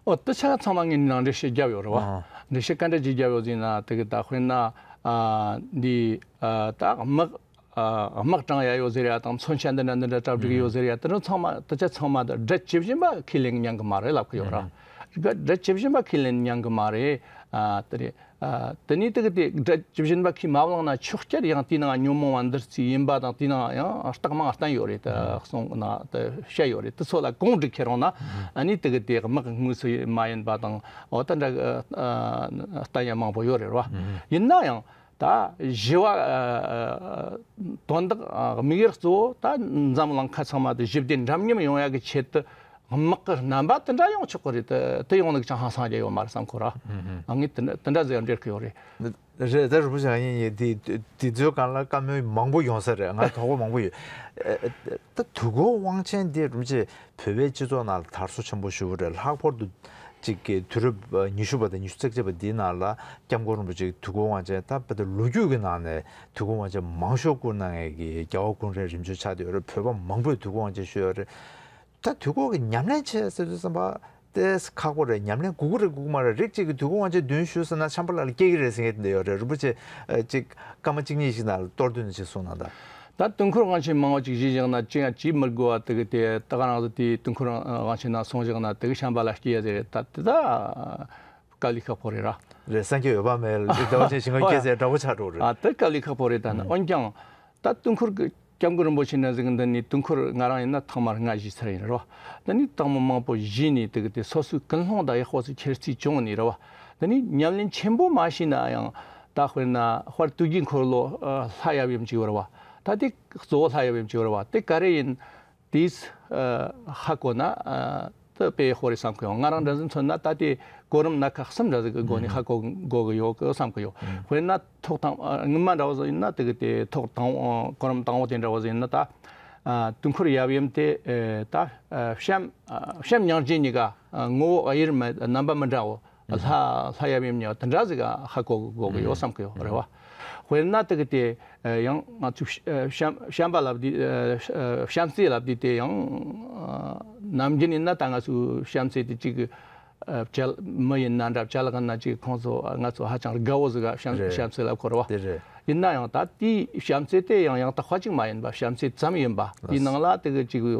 ཨོ་དེ་ཆ་ཚང་མ་ངས་ནང་འགྲེལ་བཤད་བརྒྱབ་ཡོད་རེད་པ། ཨ། འགྲེལ་བཤད་ག་འདྲ་ཅིག་བརྒྱབ་ཡོད་ཟེར་ན། དེ་གི་ད་དཔེར་ན་ཨ་འདི་ཨ་ད་དམག་ཨ་དམག་དྲངས་ཡ་ཡོད་ཟེར་ཡ་དང་མཚོན་ཆ་འདི་འདྲ་འདི་འདྲ་གྲ་སྒྲིག་ཡོད་ཟེར་ཡ་དེ་ཚོ་ཚང་མ། དེ་ཆ་ཚང་མ་དེ་སྒྲ་ཇི་བཞིན་པ་ཁས་ལེན་ཉན་གི་མ་རེད་ལབ་གི་ཡོད་ར། ཨ། སྒྲ་ཇི་བཞིན་པ་ཁས་ལེན་ཉན་གི་མ་རེད། ཨ་དེ་རེད། ཨ་དེ་ནས་དེ་གི་དེ་སྒྲ་ཇི་བཞིན་པ་ཁས་མ་བླངས་ན་ཆོག་ཀྱི་རེད། ཡང་དེའི་ནང་ཉོན་མོངས་པ་འདུ་རྩི་ཡིན་པ་དང་། དེའི་ནང་ཡང་རྟགས་མང་བསྟན་ཡོད་རེད། ད་གསུང་ན་ད་བཤད་ཡོད་རེད། དེ་ཚོ་ལ་གོང་བསྒྲིགས་ཁྱེར་ཡོང་ན། ཨ་ནི་དེ་གི་དེ་དམག་དངོས་སུ་མ་ཡིན་པ་དང་། འོ་ད་འདྲ་ཨ་བསྟན་ཡ་མང་པོ་ཡོད་རེད་ར། ཡིན་ན་ཡང་ད་ཞི་བ་ཨ་དོན་དག་ཨ་དམིགས་ཡུལ་གཙོ་བོ་ད་འཛམ་གླིང་ཁ་ཚང་མ་དེ་ཞི་བདེ་འདྲ་མཉམ་ཡོང་ཡ་གི་ཆེད་དུ། དམག་གི་རྣམ་པ་དེ་འདྲ་ཡོང་ཆོག་གི་རེད། དེ་དེ་ཡོང་ནི་ཅང་ཧང་སངས་རྒྱས་ཡོད་མ་རེད་བསམ་གི་ཡོད་ར། ཨ་ངས་དེ་འདྲ་དེ་འདྲ་ཟེར་འགྲེལ་གི་ཡོད་རེད། རེད། ད་རིན་པོ་ཆེ་ཨ་ཡིན་ཡིན་དེ་དེ་ཚོའི་སྒང་ལ་བཀའ་མོལ་མང་པོ་ཡོང་ས་རེད། ང་དོགས་པ་མང་པོ་ཡོད། ཨ་ད་དུས་འཁོར་དབང་ཆེན་དེ་རིན་པོ་ཆེ་བོད་པའི་སྤྱི་ཚོགས་ནང་ལ་དར་སོ་ཆེན་པོ་ཞེ་པོ་རེད། ལྷག་པར་དུ་ཅིག་གི་དུས་རབས་ཉི་ཤུ་པ་དང་ཉི་ཤུ་རྩ་གཅིག་པ་འདིའི་ནང་ལ་སྐྱབས་མགོན་རིན་པོ་ཆེ་དུས་འཁོར་དབང་ཆེན། ད་དཔེ་ད་ལོ་རྒྱུས་ཀྱི་ནང་ནས་དུས་འཁོར་དབང་ཆེན་མང་ཤོས་བསྐུར་གནང་མཁན་གྱི་རྒྱལ་བ་ཀུན་རིག་རིམ་བྱོན་ཆགས་བསྡད་ཡོད་རེད། བོད་པ་མང་པོས་དུས་འཁོར་དབང་ཆེན་ཞུས་ཡོད་རེད། ད་དུས་འཁོར་གྱི་ཉམས་ལེན་བྱེད་ཟེར་དུས་ཙམ་པ་དེ་ཁག་པོ་རེད། ཉམས་ལེན་དགོས་ཀྱི་རེད་དགོས་ཀྱི་མ་རེད། རིགས་གཅིག་གིས་དུས་འཁོར་དབང་ཆེན་བདུན་ཞུས་ཟེར་ན་ཤམྦྷ་ལ་ལ་སྐྱེལ་གྱི་རེད་ཟེར་མཁན་དེ་འདྲ་ཡོད་རེད། རིན་པོ་ཆེ་ཨ་ཅིག་སྐར་མ་གཅིག་གཉིས་ཤིག་ནང་ལ་གཏོར་བསྡུས་ནས་ཅིག་གསུངས་གནང་དང་། ད་དུས་འཁོར་དབང་ཆེན་མང་བ་ཅིག་བཞེས་བཞག་ན་ཅི་ཡང་བྱེད་མི་དགོས་པ། དེ་གི་དེ་ད་ག་རང་ཚོ་དེ་དུས་འཁོར་དབང་ཆེན་ནང་སོང་བཞག་ན་དེ་གི་ཤམྦྷ་ལ་སྐྱེལ་ཡ་ཟེར་རེད། ད་དེ་ད་དཀའ་ལས་ཁག་པོ་རེད་ར། རེད། སངས་རྒྱས་འོད་དཔག་མེད་ལ་དེ་དབང་ཆེན་ཞིང་ཁམས་སྐྱེལ་ཟེར་འདྲ་པོ་ཆགས་འགྲོ་རེད། ཨ་དེ་དཀའ་ལས་ཁག་པོ་རེད། ད་ནི་འོན་ཀྱང་། ད་དུས་འཁོར་གྱི་སྐྱབས་མགོན་རིན་པོ་ཆེ་འདྲ་ཟིག་འདི་ནས་དུས་འཁོར་ང་རང་ཡིན་ན་ཐེངས་མ་ལྔ་བཞེས་ཚར་ཡིན་རེད་བ། འདི་ནས་ཐེངས་མ་མང་པོ་བཞེས་ནས་དེ་གི་དེ་སོ་སོའི་ཀུན་སློང་དང་ཡག་པོ་ཞིག་ཁྱེར་རྩིས་བྱུང་ནས་རེད་བ། འདི་ནས་ཉམས་ལེན་ཆེན་པོ་མ་བྱས་ན་ཡང་། ད་དཔེར་ན་དཔལ་དུས་ཀྱི་འཁོར་ལོ་ལྷ་ཡབ་ཡུམ་ཅིག་ཡོད་རེད་བ། ད་དེ་གཙོ་བོ་ལྷ་ཡབ་ཡུམ་ཅིག་ཡོད་རེད་བ། དེ་ག་རེ་ཡིན། དེས་ཧ་གོ་ན་དེ་དཔེ་ཡག་པོ་རེད་བསམ་གི་ཡོད། ང་རང་འདྲ་ཟིག་མཚོན་ན་ད་དེ་གོ་རིམ་སྣ་ཁ་གསུམ་འདྲ་ཟིག་གི་སྒོ་ནས་ཧ་གོ་དགོས་གི་ཡོད་གི་བསམ་གི་ཡོད། དཔེར་ན་ཐོག་དང་སྔོན་མ་འདྲ་བོ་ཟིག་ཡིན་ན་དེ་གི་དེ་ཐོག་དང་པོ་གོ་རིམ་དང་པོ་དེ་འདྲ་བོ་ཟིག་ཡིན་ན་ད་དུས་འཁོར་ཡབ་ཡུམ་དེ་ད་བྱམས་བྱམས་སྙིང་རྗེ་གཉིས་ཀ་ངོ་བོ་དབྱེར་མེད་རྣམ་པ་མི་འདྲ་བོ། ལྷ་ལྷ་ཡབ་ཡུམ་གཉིས་པ་དེ་འདྲ་ཟིག་ཧ་གོ་དགོས་གི་ཡོད་བསམ་གི་ཡོད་རེད་བ། དཔེར་ན་དེ་གི་དེ་ཡང་ང་ཚོས་བྱམས་བྱམས་པ་ལབ་དུས་བྱམས་བརྩེ་ལབ་དུས་དེ་ཡང་ནམ་རྒྱུན་ཡིན་ན་ད་ང་ཚོས་བྱམས་བརྩེ་དེ་གཅིག་གི་ ཨ། བཅའ་མི་ཡིན་ན་འདྲ། བཅའ་ལག་ཡིན་ན་ཅིག་ཁོང་ཚོ་ང་ཚོ་ཧ་ཅང་དགའ་བོ་ཟིག་ག་བྱམས་རེད། བྱམས་བརྩེ་ལབ་གོ་རེད་བ། དེ་རེད། ཡིན་ན་ཡང་ད་དེའི་བྱམས་བརྩེ་དེ་ཡང་ཡང་དག་པ་ཅིག་མ་ཡིན་པ། བྱམས་བརྩེ་ཙམ་ཡིན་པ། དེའི་ནང་ལ་དེ་གི་ཅིག་ཨ།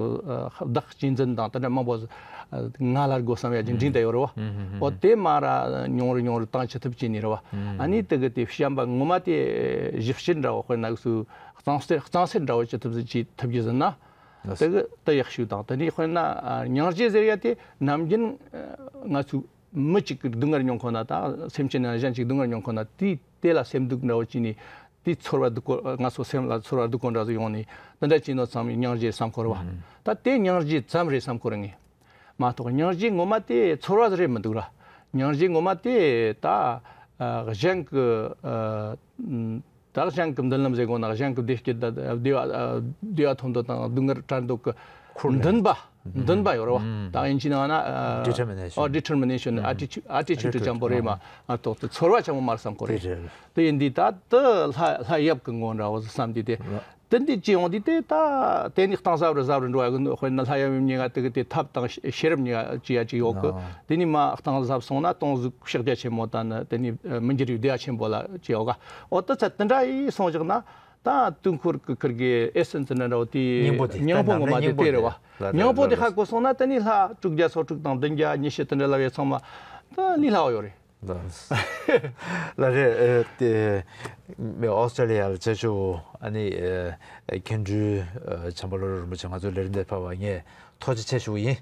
བདག་གཅེས་འཛིན་དང་དེ་འདྲ་མང་པོ་ཟིག་ང་ལ་དགོས་བསམ་ཡ་ཅིག་འདྲེས་བསྡད་ཡོད་རེད་བ། འོ་དེ་མར་ར་ཉུང་རུ་ཉུང་རུ་བཏང་ཅི་ཐུབ་ཅིག་ནི་རེད་བ། ཨ་ནི་དེ་གི་དེ་བྱམས་པ་ངོ་མ་དེ་ཞིབ་བཤེར་འདྲ་བོ། དཔེར་ན་སུ་གཙང་སེལ་གཙང་སེལ་འདྲ་བོ་ཅི་ཐུབ་ཟིག་ཅིག་ཐུབ་རྒྱུ་ཟིན་ན། དེ་གི་དེ་ཡག་ཤོས་དང་། དེ་ནས་དཔེར་ན་ཨ། སྙིང་རྗེ་ཟེར་ཡ་དེ་ནམ་རྒྱུན་ཨ། ང་ཚོ་མི་གཅིག་གི་སྡུག་བསྔལ་མྱོང་ཁོ་ན་དང་། སེམས་ཅན་གཞན་གཅིག་སྡུག་བསྔལ་མྱོང་ཁོ་ན་དེ་དེ་ལ་སེམས་སྡུག་འདྲ་བོ་བྱས་ནས་དེ་ཚོར་བ་སྡུག་གོ། ང་ཚོ་སེམས་ལ་ཚོར་བ་སྡུག་གོ་འདྲ་ཟིག་ཡོང་ནས་དེ་འདྲ་བྱས་ནོ་ཙམ་སྙིང་རྗེ་བསམ་གོ་རེད་བ། ད་དེ་སྙིང་རྗེ་ཙམ་རེད་བསམ་གོ་རེད་ངས། མ་གཏོགས་སྙིང་རྗེ་ངོ་མ་དེ་ཚོར་བ་ཟིག་རེད་མི་འདུག་ར། སྙིང་རྗེ་ངོ་མ་དེ་ད་ཨ། གཞན་གི་ཨ། ད་གཞན་གྱི་མདུན་ལམ་ཟེར་དགོས་ན། གཞན་གྱི་བདེ་སྐྱིད་དང་བདེ་བ། བདེ་བ་ཐོབ་འདོད་དང་སྡུག་བསྔལ་བྲལ་འདོད་ཀྱི་འདུན་པ། འདུན་པ་ཡོད་རེད་བ། ད་དབྱིན་ཇིའི་ནང་ན་ཨ། determination. ཨོ། determination. attitude attitude ཅན་པོ་རེད་མ་གཏོགས་དེ་ཚོར་བ་ཅན་པོ་མ་རེད་བསམ་གོ་རེད། དེ་ཡིན་དུས་ད་དེ་ལྷ་ལྷ་ཡབ་ཀྱི་ངོ་འདྲ་བོ་བསམ་དུས་དེ། དེ་འདི་ཅི་ཡོང་དུས་དེ་ད་དེ་ནི་གཏིང་ཟབ་རུ་ཟབ་རུ་འགྲོ་བ་གི། དཔེར་ན་ལྷ་ཡབ་ཡུམ་གཉིས་ཀ་དེ་གི་དེ་ཐབས་དང་ཤེས་རབ་གཉིས་ཀ་ཅི་ཡ་ཅིག་ཡོད་གི། དེ་ནི་མ་གཏིང་ཟབ་སོང་ན་སྟོང་གཟུགས་ཕྱག་རྒྱ་ཆེན་མོ་དང་ནི་དེ་ནི་མི་འགྱུར་བའི་བདེ་བ་ཆེན་པོ་ལ་ཅི་ཡོད་ག། འོ་དེ་ཚ་དེ་འདྲ་ཡིས་སོང་བཞག་ན། ད་དུས་འཁོར་གི་ཁིར་གི་ཨེ་སེན་སི་འདྲ་འདྲ་བོ་དེའི་སྙིང་པོ་དེ། སྙིང་པོ་ངོ་མ་དེ་དེ་རེད་བ། སྙིང་པོ་དེ་ཧ་གོ་སོང་ན་དེ་ནི་ལྷ་དྲུག་བརྒྱ་སོ་དྲུག་དང་བདུན་བརྒྱ་ཉི་ཤུ་དེ་འདྲ་ལབ་ཡས་ཚང་མ་ད་ནི་ལྷ་བ་ཡོད་རེད། ལགས་རེད། ཨ། དེ་ཨོ་སི་ཀྲི་ལི་ཡ་ལ་བཅའ་ཆོས། ཨ་ནི་ཨ། མཁན་སྤྲུལ་ཨ། བྱམས་པ་བློ་གྲོས་རིན་པོ་ཆེ་ང་ཚོའི་ལས་རིམ་དེར་ཕེབས་པ་ངས་ཐུགས་རྗེ་ཆེ་ཞུ་གི་ཡིན།